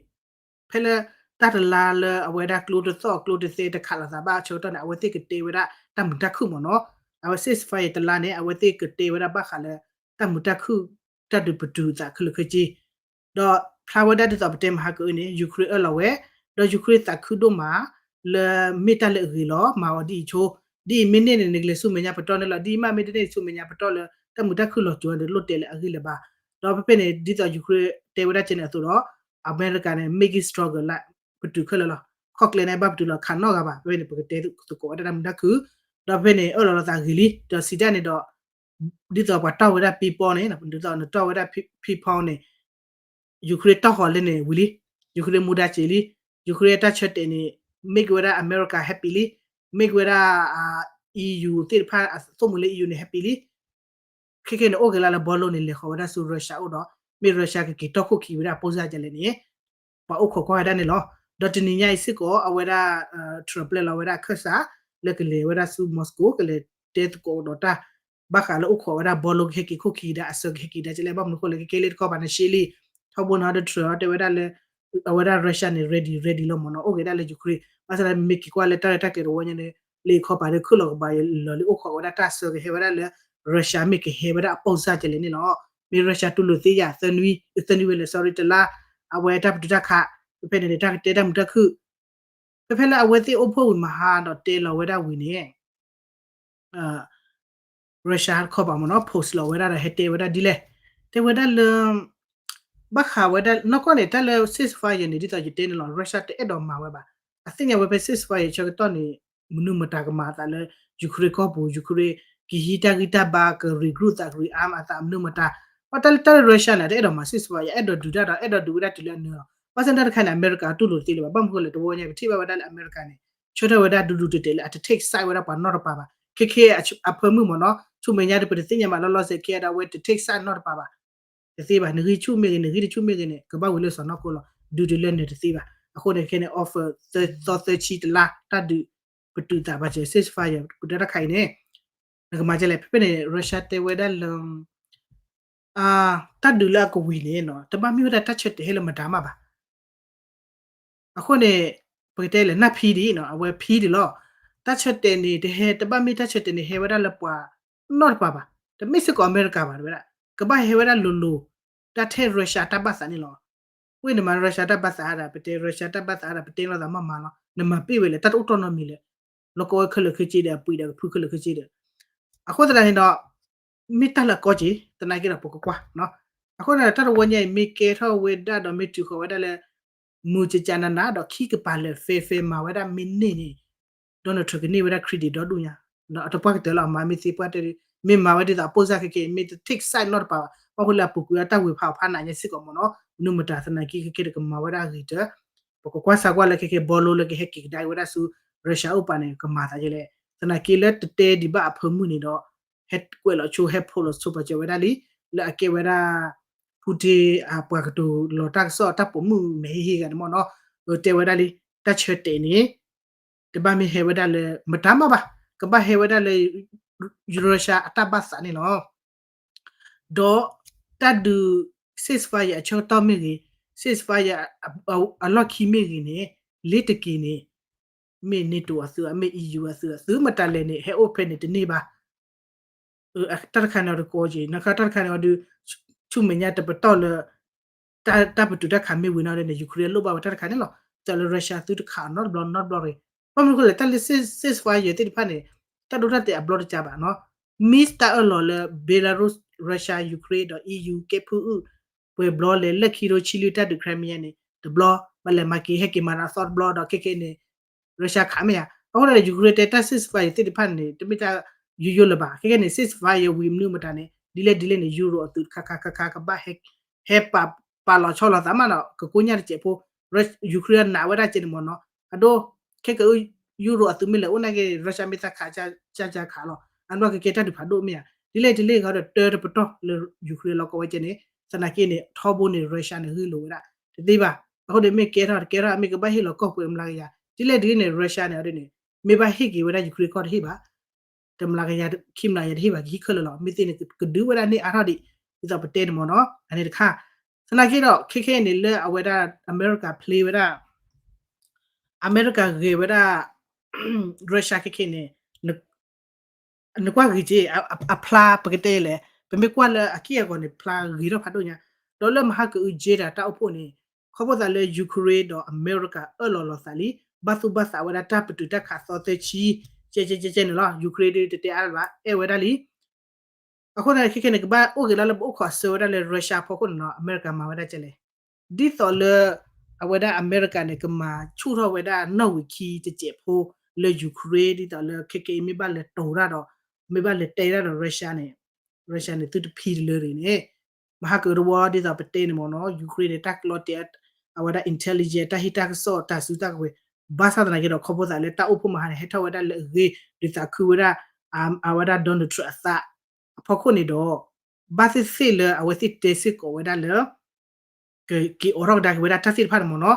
ဖဲလၢတၢ်တလါလၢအဝဲဒၣ်ကျိတသီၣ်ကျိတသဲတခးလိာ်သးဘၣ်အဆၢကတီၢ်န့ၣ် အဝဲသ့ၣ်ကတဲဝဲဒၣ်တၢ်မုာ်တၢ်ခုၣ်မ့ၢ်နီၤ. အဝဲ ceasefire တလါန့ၣ် အဝဲသ့ၣ်ကတဲဝဲဒၣ်ဘၣ်ဃးလၢ တၢ်မုာ်တၢ်ခုၣ်တၢ်ဒုးပတုာ်သးခဲလၢာ်ခဲဆ့ ဒီးဖျါဝဲဒၣ်ဒ်သိးပတဲမဟါကအုန့ၣ် Ukraine အၢၣ်လီၤဝဲ ဒီး Ukraine သးခုဒိၣ်မး လၢမ့ၢ်တၢ်လၢအဂ့ၤလီၤ မၤအီၤဒ်အံၤဆိ, ဒ်အံၤမ့ၢ်န့ၢ်န့ၣ် နကလဲၤဆူမဲာ်ညါပတီၢ်န့ၣ်လီၤ, ဒ်အံၤမ့ၢ်တန့ၢ်ဆူမဲာ်ညါပတီၢ်လၢ တၢ်မုာ်တၢ်ခုၣ်လီၤစိၤန့ၣ် တလိၣ်တဲလၢအဂ့ၢ်လၢၤဘၣ်. ဒီးဖဲဖဲန့ၣ် ဒ်သိး Ukraine တဲဝဲဒၣ်ကဲန့ၣ်အသိးဒီး အမဲရကၤန့ၣ် make it stronger လၢ ပတုာ်ခဲလၢာ်လီၤ, ခီၣ်ကျဲန့ၣ် ဘၣ်ပတုာ်လီၤခးနီတဂၤဘၣ်, ဖဲဖဲန့ၣ် ပကတဲသကိးဝဲဒၣ်တၢ်မုာ်တၢ်ခုၣ်, ဒီးဖဲဖဲန့ၣ် အၢၣ်လီၤလီၤသးဂ့ၤလံ, ဒီးစံးတၢ်န့ၣ်ဒီး ဒ်သိးပှၤတီၢ်ဝဲဒၣ် pinball န့ၣ် ဒ်သိးနတီၢ်ဝဲဒၣ် pinball န့ၣ် Ukraine တီၢ်ဃီၤလၢန့ၣ်ဝံၤလံ, Ukraine မူဒါစဲးလံ, Ukraine အတၢ်ဆၢတဲာ်န့ၣ် make ဝဲဒၣ် America happy လံ, make ဝဲဒၣ် EU သ့ၣ်တဖၣ်အသိၣ်မှံၤလၢ EU န့ၣ် happy လံ. ခဲခဲန့ၣ် အိၣ်က့ၤလၢလၢ ball န့ၣ် လဲၤဃီၤဝဲဒၣ်ဆူ Russia အိၣ်ဒီး မ့ၢ် Russia ကက့ၤတီၢ်ခိၣ်ခံဝဲဒၣ် ပိၢ်စၢ်ကလဲၣ်န့ၣ် ပှၤအိၣ်ခိးကွၢ်ဝဲဒၣ်န့ၣ်လီၤ. ဒီးတနံၤညါအံၤစ့ၢ်ကီး အဝဲဒၣ် Trump ပျဲလီၤဝဲဒၣ်အခၢၣ်စး လၢကလဲၤဝဲဒၣ်ဆူ Moscow ကလဲၤတဲသကိးဒီးတၢ် ဘၣ်ဃးလၢအိၣ်ခိးဝဲဒၣ် ball ကဟဲက့ၤခိၣ်ခံကဒါ အဆၢကဟဲက့ၤဒါကလဲၣ်, ဘၣ်မနုၤဃိလဲၣ် ခဲခဲလၢတခီပၤန့ၣ် ရှဲလံ, ထီဘိန့ၣ်ဒီး Trump တဲဝဲဒၣ်လၢ အဝဲဒၣ် Russia န့ၣ် ready ready လီၤမ့ၢ်နီၤ, အိၣ်က့ၤဒၣ်လၢ Ukraine, ဘၣ်ဆၣ်ဒီးမ့ၢ်က့ၤကွၢ်လၢတၢ်ရဲၣ်တၢ်ကျဲၤတဝီညါန့ၣ် လၢခီပၤဒီး ခုၣ်လီၤကပၤလီၤလံ အိၣ်ခိးဝဲဒၣ်တၢ်ဆၢကဟဲဝဲဒၣ်လၢ Russia မ့ၢ်ကဟဲဝဲဒၣ်အပိၢ်စၢ်ကလဲၣ်န့ၣ်လီၤ. မ့ၢ် Russia တူၢ်လိာ်သ့ယၤ သၢနွံ သၢနွံဝဲလဲၣ် sorry တလါ, အဝဲတၢ်ပတုာ်တၢ်ခး, ဖဲဖဲန့ၣ်န့ၣ် တၢ်ကတဲတၢ်မုာ်တၢ်ခုၣ်, ဖဲဖဲလၢအဝဲသ့ၣ်အိၣ်ဖှိၣ်ဝံၤမဟါဒီးတဲလီၤဝဲဒၣ်ဝံၤန့ၣ် Russia တခီပၤမ့ၢ်နီၤ post လီၤဝဲဒၣ်ဒီး ဟဲတဲဝဲဒၣ်ဒ်လဲၣ်, တဲဝဲဒၣ်လၢ ဘၣ်ဃးဝဲဒၣ် နီၢ်ကီၢ်န့ၣ် တၢ်လၢ ceasefire န့ၣ် ဒ်သိးယတဲန့ၣ်လီၤ, Russia တအဲၣ်ဒိးမၤဝဲဘၣ်. အသ့ၣ်ညါဝဲဖဲ ceasefire ဆၢကတီၢ်န့ၣ် မနုၤမတၤကမၤအသးလၢ Ukraine ကီၢ်ပူၤ, Ukraine ကဟံးတၢ်ဂံၢ်တၢ်ဘါ က regroup သး rearm အသး မနုၤမတၤ, ဘၣ်တၢ်လၢ တၢ်လၢ Russia န့ၣ် တအဲၣ်ဒိးမၤ ceasefire အဲၣ်ဒိးဒုးတၢ်ဒီး အဲၣ်ဒိးဒုးဝဲဒၣ်တုၤလၢအနၢၤလီၤ. ဘၣ်ဆၣ်တၢ်တခါန့ၣ် အမဲရကၤတူၢ်လိာ်တသ့လၢၤဘၣ်. ဘၣ်မနုၤဃိလဲၣ် တဝီညါ ပထံၣ်ဘၣ်ဝဲဒၣ်လၢအမဲရကၤန့ၣ် ဆၢထၢၣ်ဝဲဒၣ်ဒူဒူတဲာ်တဲာ်လၢ အတ take side ဝဲဒၣ်ပှၤနီတပၤဘၣ်. ခဲခဲအဖၢမုၢ်မ့ၢ်နီၤ ဆူမဲာ်ညါဒီး ပတသ့ၣ်ညါဘၣ်လီၤလီၤဆဲး ခဲအံၤဒီး အဝဲတ take side နီတပၤဘၣ် တသ့ဘၣ်. နဂံၢ်ဆူၣ်မ့ၢ်ဂ့ၤ နဂံၢ်တဆူၣ်မ့ၢ်ဂ့ၤန့ၣ် ကဘၣ်ဝံၤလၢစီၤနီၢ်ခိလီၤ. ဒုးတုၤလၢနၢၤတသ့ဘၣ်. အဃိန့ၣ် ခဲန့ၣ် offer သီသၢဆံတလါ တၢ်ဒုး ပတုာ်သးပာ်စၢၤ ceasefire ပတုာ်တၢ်တခါအံၤန့ၣ် နကမၤဒ်လဲၣ်. ဖဲဖဲန့ၣ် Russia တဲဝဲဒၣ်လၢ တၢ်ဒုးလၢအကဝံၤန့ၣ် တဘၣ်မ့ၢ်ဝဲဒၣ်တၢ်ဆၢတဲာ်ဟဲလၢမတၤမးဘၣ်. အဃိန့ၣ် ပကတဲလဲၣ် နၢ်ဖံဒံးနီၤ အဝဲဖံဒံးလီၤ. တၢ်ဆၢတဲာ်န့ၣ် တဟဲ တဘၣ်မ့ၢ်တၢ်ဆၢတဲာ်န့ၣ် ဟဲဝဲဒၣ်လၢပှၤနီတပၤဘၣ်. တမ့ၢ်စ့ၢ်ကီးအမဲရကၤဘၣ် တဲဝဲဒၣ်. ကဘၣ်ဟဲဝဲဒၣ်လိၤလိၤ တၢ်ထဲ Russia တၢ်ဘၣ်သးန့ၣ်လီၤ. ဝ့ၢ်န့ၣ်မး Russia တၢ်ဘၣ်သးဒၣ် ပတဲ Russia တၢ်ဘၣ်သးဒၣ် ပတဲလိာ်သးမးမးလီၤ. နမၤပ့ၢ်ဝဲလဲၣ် တၢ်တအိၣ်တီၢ်နီတမံၤလဲၣ်. လီၤကီဝဲခဲလၢာ်ခဲဆ့ဒီး အပှ့ၤဒီးကဖုခဲလၢာ်ခဲဆ့ဒီး အဃိသတးန့ၣ်ဒီး မ့ၢ်တၢ်လၢအကီက့ၤ သနာ်က့ဒီး ပကကွၢ် အဃိန့ၣ် တၢ်တဝီညါအံၤ မ့ၢ်ကဲထီၣ်ဝဲဒၣ်ဒီး မ့ၢ်တုၤဃီၤဝဲဒၣ်လၢ မုၢ်ကကနနၤဒီး ခံကပၤလၢာ် fair fair မၤဝဲဒၣ်မ့ၢ်န့ၢ်န့ၣ် Donald Trump ကန့ၢ်ဝဲဒၣ် credit ဒီဒူၣ်ညါ ဒီးအတပှၢ်ကတၢၢ်လီၤ အမၤမ့ၢ်သ့ပှၢ်တၢၢ် မ့ၢ်မၤဝဲဒ်သိးအပိၢ်စၢ်ခဲက့ၤ မ့ၢ်တ take side နီတပၤဘၣ် ဘၣ်ဃိလၢအပူၤကွံာ်အတၢ်ဝ့ၤဖးအီၤဖးနးညါစ့ၢ်ကီးမ့ၢ်နီၤ မနုၤမတၤသနာ်က့ခဲက့ၤဒီးကမၤဝဲဒၣ်အဂ့ၤတၢၢ် ပကကွၢ်ဆၢကွၢ်လၢခဲကဲ ဘီလိလၢကဟဲက့ၤကဒါက့ၤဝဲဒၣ်ဆူ Russia အိၣ်ပၤန့ၣ် ကမၤသးဒ်လဲၣ် သနာ်က့လၢတတဲဒံးဘၣ်အဖၢမုၢ်န့ၣ်ဒီး ဟဲကွဲးလီၤဆိ ဟဲ post လီၤဆိပာ်စၢၤဝဲဒၣ်လံ လၢအကဲဝဲဒၣ် Putin အပှၤကတိၤလီၤတၢ်ကစီၣ်တၢ်ပိာ်မုၣ်မဲာ်ဟ့ၣ်ဟ့ၣ်ဂၤန့ၣ်မ့ၢ်နီၤ တဲဝဲဒၣ်လံ တၢ်ဆၢတဲာ်န့ၣ် တဘၣ်မ့ၢ်ဟဲဝဲဒၣ်လၢ မတၤမးဘၣ် ကဘၣ်ဟဲဝဲဒၣ်လၢ Russia အတၢ်ဘၣ်သးန့ၣ်လီၤ. ဒီးတၢ်ဒုး ceasefire အဆၢကတီၢ်မ့ၢ်ဂ့ၤ ceasefire အလီၢ်ခံမ့ၢ်ဂ့ၤန့ၣ် လ့ၤတက့ၤန့ၣ် မ့ၢ် NATO အသုး မ့ၢ် EU အသုး သုးမတၤလဲၣ်န့ၣ် ဟဲအိၣ်ဖဲန့ၣ်တန့ၢ်ဘၣ် တၢ်တခါန့ၣ်ဒီးကီက့ၤ နခါတၢ်တခါန့ၣ်အီၤဒုး ဆူမဲာ်ညါတပတီၢ်လၢ တၢ်ပတုာ်တၢ်ခးမ့ၢ်ဝံၤနီၤန့ၣ် Ukraine လိၣ်ဘၣ်ဝဲတၢ်တခါန့ၣ်လီၤ. တၢ်လၢ Russia သုတခးအီၤနီတဘျီနီတဘျီတဂ့ၤ ဘၣ်မနုၤဃိလဲၣ် တၢ်လၢ ceasefire သ့ၣ်တဖၣ်န့ၣ် တၢ်ဒိတၢ်တဲာ်အဘျီတကးဘၣ်နီၤ မ့ၢ်တၢ်အၢၣ်လီၤလၢ Belarus Russia Ukraine ဒီး EU ကဲဖုအုၣ် ပှဲၤဘျီလဲၤလၢခံရိဆံလွံၢ်တၢ်ဒုး Crimea န့ၣ် တဘျီ ဘၣ်လဲၤမၤက့ၤဟဲက့ၤမၤဒီးအသီတဘျီဒီးခဲခဲန့ၣ် Russia ခးမ့ၢ်ဧါ အဃိဒီး Ukraine တဲတၢ် ceasefire သ့ၣ်တဖၣ်န့ၣ် တမ့ၢ်တၢ်ယိယိလၢၤဘၣ် ခဲခဲန့ၣ် ceasefire ဝံၤမနုၤမတၤန့ၣ် ဒ်လဲၣ်ဒ်လဲၣ်န့ၣ် Europe အသုးတခါခါခါခါကဘၣ် ဟဲပာ်လီၤဆီလီၤသးမးဒီး ကကိညၢ်တစဲးဖိ Ukraine နာ်ဝဲဒၣ်ကဲန့ၣ်မ့ၢ်နီၤ အဒိ ခဲက Europe အသုးမ့ၢ်လဲၤအိၣ်နာ်က့ Russia မ့ၢ်သးခးကၢ်ကၢ်ခးလီၤ အနီၢ်ကကဲတၢ်ဒုးဖးဒိၣ်မ့ၢ်ဧါ ဒ်လဲၣ်ဒ်လဲၣ်ဂ့ၤဒီးတၢတပတီၢ်လၢ Ukraine လီၤကီဝဲကဲန့ၣ် သနာ်က့န့ၣ် ထီဘိန့ၣ် Russia န့ၣ် ဂ့ၢ်လိာ်ဝဲဒၣ် တသ့ဘၣ် အဃိန့ၣ်မ့ၢ်ကဲထီၣ်တကဲထီၣ် မ့ၢ်ကဘၣ်ဟ့ၣ်လီၤကီၢ်ပှဲၤမျးကယၤ ဒ်လဲၣ်ဒ်လဲၣ်န့ၣ် Russia န့ၣ်အီၤဒ်န့ၣ် မ့ၢ်ဘၣ်ဟ့ၣ်က့ၤဝဲဒၣ် Ukraine ကီၢ်တဟ့ၣ်ဘၣ် တမျးကယၤ ခံမျးကယၤတဟ့ၣ်ဘၣ် ကဟံးခဲလၢာ်လီၤ မ့ၢ်သ့ၣ်န့ၣ် ကဒုးဝဲဒၣ်န့ၢ်အါထီၣ်ဒံး ဒ်သိးပတဲန့ၣ်မ့ၢ်နီၤ အန့ၣ်တခါ သနာ်က့ဒီး ခဲခဲအံၤန့ၣ် လၢအဝဲဒၣ် အမဲရကၤ play ဝဲဒၣ် အမဲရကၤဂဲၤဝဲဒၣ် Russia ခဲခဲအံၤန့ၣ် နကွၢ်ဂ့ၤက့ အဖျါပကတဲလဲၣ် ပမ့ၢ်ကွၢ်လၢအက့ၢ်အဂီၤန့ၣ် ဖျါဂ့ၤထီၣ်ဖးဒိၣ်ညါ ဒီးလၢမဟါကအု Jeddah တၢ်အိၣ်ဖှိၣ်န့ၣ် ခီဖျိသးလၢ Ukraine ဒီးအမဲရကၤအၢၣ်လီၤလိာ်သးလံ, ဘၣ်သူၣ်ဘၣ်သးဝဲဒၣ်တၢ်ပတုာ်တၢ်ခးသီသၢဆံ, ကဲကဲကဲကဲန့ၣ်လီၤ. Ukraine ဒုးတတဲအါဘၣ် အဲၣ်ဝဲဒၣ်လံ. အဃိသတးန့ၣ် ခဲခဲန့ၣ် ကဘၣ်အိၣ်က့ၤလၢလၢပအိၣ်ခိးဆၢဝဲဒၣ်လၢ Russia အဖီခိၣ်န့ၣ်နီၤ, အမဲရကၤမၤဝဲဒၣ်ကဲလဲၣ်. ဒ်သိးလၢ အဝဲဒၣ်အမဲရကၤန့ၣ် ကမၤဆူၣ်ထီၣ်ဝဲဒၣ်နီၣ်ဝံာ်ခံတစဲးဖိလၢ Ukraine ဒ်သိးလၢခဲခဲအံၤမ့ၢ်ဘၣ်လဲၤတိာ်တၢ်ဒီး မ့ၢ်ဘၣ်လဲၤတဲတၢ်ဒီး Russia န့ၣ် Russia န့ၣ် သုတဖံတလၢတဂ့ၤန့ၣ် မဟါကတဝီဒ်သိးပတဲန့ၣ်မ့ၢ်နီၤ, Ukraine န့ၣ် တၢ်ကလီတဲာ် အဝဲဒၣ် intelligence တၢ်ဟ့ၣ်တၢ်ကစီၣ်တၢ်စုတၢ်ကဝဲၤ, ဘၣ်ဆၣ်သနာ်က့ဒီး ခီဖျိသးလၢတၢ်အိၣ်ဖှိၣ်မဟါန့ၣ် ဟဲထီၣ်ဝဲဒၣ်လၢအဂ့ၤ ဒုးသးခုဝဲဒၣ် အဝဲဒၣ် Donald Trump အသး အဖီခိၣ်န့ၣ်ဒီး ဘၣ်သ့ၣ်သ့ၣ်လၢအဝဲသ့ၣ်တဲစ့ၢ်ကီးဝဲဒၣ်လၢ ကက့ၤအိးထီၣ်ကဒါက့ၤဝဲဒၣ်တၢ်သ့ၣ်တဖၣ်န့ၣ်မ့ၢ်နီၤ,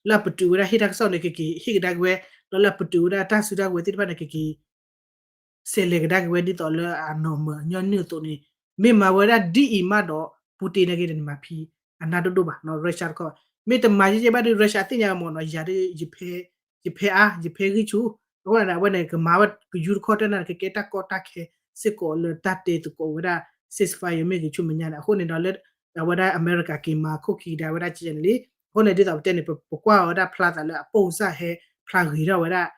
လၢအပတုာ်ဝဲဒၣ်ဟ့ၣ်တၢ်ကစီၣ်န့ၣ် ကက့ၤဟ့ၣ်ကဒါက့ၤဝဲ, ဒီးလၢအပတုာ်ဝဲဒၣ်တၢ်စုတၢ်ကဝဲၤသ့ၣ်တဖၣ်န့ၣ် ကက့ၤ ဆဲးလဲၤကဒါက့ၤဝဲဒ်သိးလၢအနီၢ်မၢအညီနုၢ်အသိးန့ၣ်, မ့ၢ်မၤဝဲဒၣ်ဒ်အံၤမးဒီး Putin နာ်က့န့ၣ် နမၤဖံးအနၢ်ဒိၣ်ဒိၣ်ဘၣ်နီၤ, Russia တခီ, မ့ၢ်တမၤယဲၢ်ယဲၢ်ဘၣ်ဒီး Russia သ့ၣ်ညါမ့ၢ်နီၤ, ယၤဒီး ယဖဲအါ ယဖဲဂံၢ်ဆူၣ်, အဃိန့ၣ် အဝဲန့ၣ် ကမၤဝဲကယူတခီတၢ်နၢ် ကကဲတၢ်ကီတၢ်ခဲစ့ၢ်ကီးလၢတၢ်တဲသကိးဝဲဒၣ် ceasefire မ့ၢ်ဂ့ၤဆူမဲာ်ညါန့ၣ်, အဃိန့ၣ်ဒီးလၢ အဝဲဒၣ်အမဲရကၤက့ၤမၤခိၣ်ခံကဒါဝဲဒၣ်ကဲန့ၣ်လံ, အဃိန့ၣ်ဒ်သိးပတဲန့ၣ် ပကွၢ်ဝဲဒၣ်ဖျါသးလၢအပိၢ်စၢ်ဟဲဖျါဂ့ၤထီၣ်ဝဲဒၣ်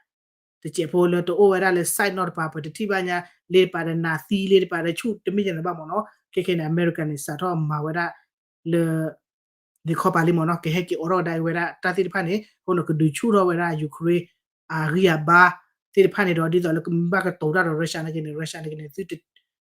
တစဲးဖိလၢတအိၣ်ဝဲဒၣ်လၢ side နီတပၤ ပတထံၣ်ဘၣ်ညါ လ့တပၤဒီးနးသံ လ့တပၤဒီးဆူၣ် တမ့ၢ်ညါန့ၣ်ဘၣ်မ့ၢ်နီၤ, ခဲခဲန့ၣ် အမဲရကၤန့ၣ် စးထီၣ်မၤဝဲဒၣ်လၢ န့ၣ်ခီပၤလံမ့ၢ်နီၤ, ကဟဲက့ၤအိးထီၣ်ကဒါက့ၤဝဲဒၣ်တၢ်သ့ၣ်တဖၣ်န့ၣ်, အဃိန့ၣ် ကဒုးဆူၣ်ထီၣ်ဝဲဒၣ် Ukraine အဂံၢ်အဘါသ့ၣ်တဖၣ်န့ၣ်ဒီး ဒ်သိးလၢကဘၣ်ကတိၤတၢ်ဒီး Russia နာ်က့န့ၣ် Russia နာ်က့န့ၣ်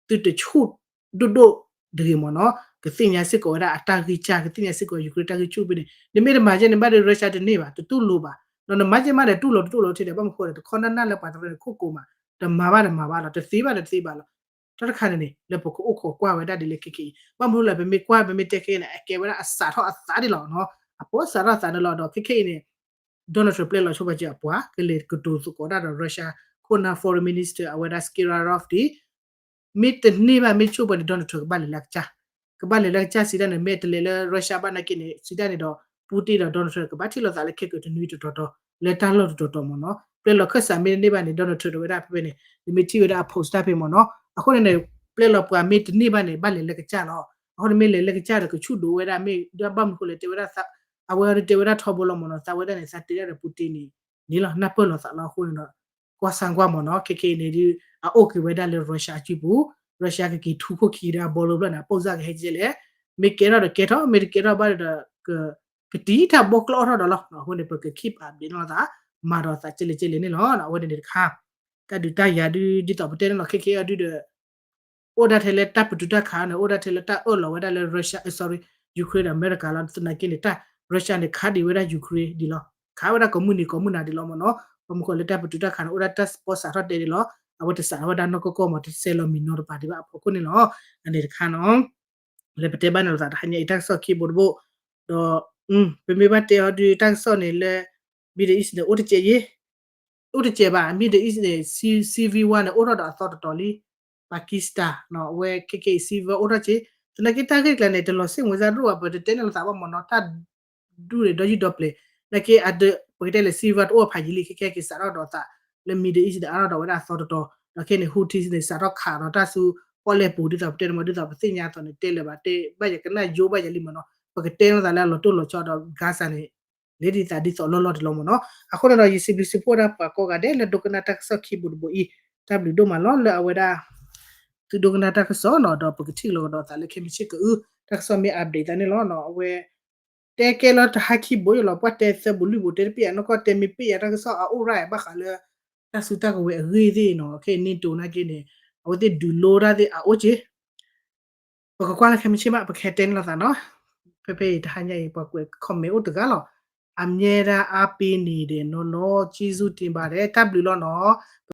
သုတဆူၣ်ဒိၣ်ဒိၣ်တဂ့ၤမ့ၢ်နီၤ, ကသ့ၣ်ညါစ့ၢ်ကီးဝဲဒၣ်အတၢ်ဂံၢ်စၢ် ကသ့ၣ်ညါစ့ၢ်ကီး Ukraine တၢ်ဂံၢ်ဆူၣ်ဖဲန့ၣ်, နမ့ၢ်တမၤယဲၢ်န့ၣ်ဘၣ်ဒီး Russia တန့ၢ်ဘၣ် တတူၢ်လိာ်ဘၣ်, ဒီးနမၤယဲၢ်မးဒီးတူၢ်လိာ်တတူၢ်လိာ်ထဲဒီး ဘၣ်မနုၤဃိလဲၣ် တခီနၢ်နၢ်လၢပှၤတရၢန့ၣ် ခိၣ်ကိးမး, တမၤဘၣ်တမၤဘၣ်လီၤ, တသ့ဘၣ်တသ့ဘၣ်လီၤ. တၢ်တခါန့ၣ်န့ၣ် လၢပကအိၣ်ခိးကွၢ်ဝဲဒၣ်ဒ်လဲၣ်ခဲခဲအံၤ ဘၣ်မနုၤလဲၣ် ပမ့ၢ်ကွၢ် ပမ့ၢ်တဲခဲအံၤန့ၣ် အကဲဝဲဒၣ်အစးထီၣ်အသးဒ်လီၤနီၤ, အပိစးထီၣ်အသးန့ၣ်လီၤ. ဒီးခဲခဲအံၤန့ၣ် Donald Trump ပျဲလီၤဆိပာ်စၢၤအပှၤ ကလဲၤကတိၤသကိးတၢ်ဒီး Russia ခိၣ်နၢ် foreign minister အဝဲဒၣ် Skripal ဒ် မ့ၢ်တန့ၢ်ဘၣ် မ့ၢ်ဆိပာ်န့ၣ် Donald Trump ကဘၣ်လဲၤလၢကစၢ်, ကဘၣ်လဲၤလၢကစၢ်စံးဒၣ်န့ၣ် မ့ၢ်တလဲၤလၢ Russia ဘၣ်နာ်က့န့ၣ် စံးဒၣ်န့ၣ်ဒီး Putin ဒီး Donald Trump ကဘၣ်ထံၣ်လိာ်သးလၢခဲကိာ်တနွံတတီၤတီၤ လၢတၢ်လီၢ်တတီၤတီၤမ့ၢ်နီၤ, ပျဲလီၤခၢၣ်စးမ့ၢ်တန့ၢ်ဘၣ်န့ၣ် Donald Trump ဒီးဝဲဒၣ်ဖဲဖဲန့ၣ် နမ့ၢ်ထံၣ်ဝဲဒၣ်အ post တၢ်ဖဲမ့ၢ်နီၤ, အဃိန့ၣ်န့ၣ် ပျဲလီၤပှၤမ့ၢ်တန့ၢ်ဘၣ်န့ၣ် ဘၣ်လဲၤလၢကစၢ်လီၤ. အဃိန့ၣ်မ့ၢ်လဲၤလၢကစၢ်ဒီးကဆူၣ်ဒိးဝဲဒၣ် မ့ၢ်ဒၣ်ဘၣ်မနုၤဃိလဲၣ် တဲဝဲဒၣ် အဝဲတဲဝဲဒၣ်ထီဘိလီၤမ့ၢ်နီၤ, သးဝဲဒၣ်န့ၣ် သးတဲဒၣ်ဒီး Putin န့ၣ် န့ၣ်လီၤ နၢ်ပၢၢ်လိာ်သးလီၤ. အဃိန့ၣ်ဒီး ကွၢ်ဆၣ်ကွၢ်မ့ၢ်နီၤ, ခဲခဲအံၤန့ၣ်ဒုး အအိၣ်က့ၤဝဲဒၣ်လၢ Russia အစုပူၤ, Russia ကက့ၤထူခိၣ်ခံဒီးအဘီလိဘျီန့ၣ် အပိစၢ်ကဟဲကဲလဲၣ်, မ့ၢ်ကဲထီၣ်ဒီးကဲထီၣ် မ့ၢ်တကဲထီၣ်ဘၣ်ဒီး ကတံၢ်တၢ်ဘီကျီၢ်ထီၣ်ဒီးလီၤ. အဃိန့ၣ် ပက keep update လိာ်သး မၤဒီးသးကဲလဲၣ်ကဲလဲၣ်န့ၣ်လီၤ. အဝဲန့ၣ်န့ၣ်တခါ တၢ်ဒုးတၢ်ယၤဒုး ဒ်သိးပတဲန့ၣ်လီၤ ခဲခဲအံၤဒုးဒီး အိၣ်ဒၣ်ထဲလၢတၢ်ပတုာ်တၢ်ခးန့ၣ် အိၣ်ဒၣ်ထဲလၢတၢ်အၢၣ်လီၤဝဲဒၣ်လၢ Russia, sorry, Ukraine ဒီးအမဲရကၤလီၤ. သနာ်က့န့ၣ် တၢ် Russia န့ၣ် ခးဒံးဝဲဒၣ် Ukraine ဒံးလီၤ. ခးဝဲဒၣ်ကိးမုၢ်နံၤကိးမုၢ်နၤဒံးလီၤမ့ၢ်နီၤ. ဘၣ်မနုၤဃိလဲၣ် တၢ်ပတုာ်တၢ်ခးန့ၣ် အိၣ်ဒၣ်တၢ်ပီစးထီၣ်တဲဒံးလီၤ. အဝဲတစးထီၣ်ဝဲဒၣ်နီၢ်ကီၢ်ကီၢ်မ့ၢ် တဆဲးလီၤမံၤနီၤတပၤဒံးဘၣ်အဖီခိၣ်န့ၣ်လီၤ. အန့ၣ်တခါနီၤ လၢပတဲဘၣ်န့ၣ်လိာ်သးတဟါညါအံၤ တၢ်ကစီၣ်ခံဘိတဘိ ဒီး ပမ့ၢ်ဘၣ်တဲအီၤဒုး တၢ်ကစီၣ်န့ၣ်လၢ Middle East န့ၣ် အိၣ်တစဲးယဲ အိၣ်တစဲးဘၣ် Middle East န့ၣ် civil war န့ၣ် အိၣ်ထီၣ်ဒီးအသီတတီၤလံ Pakistan နီၤ အဝဲခဲခဲအံၤ civil war အိၣ်ထီၣ်က့ သနာ်က့တၢ်ဂ့ၢ်တကျါန့ၣ် တလီၤစ့ၣ်မုာ်စၢ်ဒိၣ်ဘၣ် ပတတဲန့ၢ်လိာ်သးဘၣ်မ့ၢ်နီၤ တၢ်ဒူၣ်န့ၣ် ဒီယုၢ်ဒီပျဲၤ သနာ်က့ ပကတဲလၢ civil war တအိၣ်ဖးယံာ်လံ ခဲခဲက့ၤစးထီၣ်ဒီးသး လၢ Middle East န့ၣ် အါထီၣ်ဒီးဝဲဒၣ်အသီတတီၤ ဒီးခဲန့ၣ် Houthis န့ၣ် စးထီၣ်ခးဒီးတၢ်ဆူပီၣ်လဲၣ်ပူၤ ဒ်သိးပတဲန့ၣ်မ့ၢ် ဒ်သိးပသ့ၣ်ညါအသိးန့ၣ် တဲလၢၤဘၣ် တဲဘၣ်ယၤကနၣ်ယိဘၣ်ယၤလံမ့ၢ်နီၤ ပကတဲလိာ်သးလၢအလီၤတိၢ်လီၤဆီဒီး Gaza န့ၣ် လဲၤဒ်သးဒ်သိးလီၢ်လီၢ်တလီၤမ့ၢ်နီၤ အဃိန့ၣ်ဒီး ယစံးဘျုးစံးဖှိၣ်ဒၣ်ပှၤကိးဂၤဒဲးလၢဒိကနၣ်တၢ်ကစီၣ်ခံဘိတဘိအံၤ တၢ်ဘျုးဒိၣ်မးလီၤ လၢအဝဲဒၣ် သုဒိကနၣ်တၢ်ကစီၣ်နီၤ ဒီးပကထံၣ်လိာ်ကဒီးသးလၢခဲမုၢ်ဆ့ၣ်ကအု တၢ်ကစီၣ်မ့ၢ် update သးန့ၣ်လီၤနီၤ အဝဲ တဲကဲလီၤတဟါခံဘိယလီၤ ပှၤတဲသၢဘိလွံၢ်ဘိတဲတပ့ၢ်ယၤနီၢ်ကီၢ်တဲမ့ၢ်ပ့ၢ်ယၤတၢ်ကစီၣ်အအိၣ်ရၣ်ဘၣ်ဃးလၢ တၢ်စုတၢ်ကဝဲၤအဂ့ၢ်သ့ၣ်နီၤ ခဲအံၤ NATO နာ်က့န့ၣ် အဝဲသ့ၣ်ဒုးလိတၢ်သ့ၣ်အအိၣ်က့ ပကကွၢ်လၢခဲမုၢ်ဆ့ၣ်မး ပကဟဲတဲန့ၢ်လိာ်သးနီၤ ဖဲဖဲအံၤတဟါညါအံၤ ပှၤကွဲး comment အိၣ်တဂၤလီၤ အမြဲတမ်းအားပေးနေတယ်နော်နော် ကျေးဇူးတင်ပါတယ် တၢ်ဘျုးလီၤနီၤ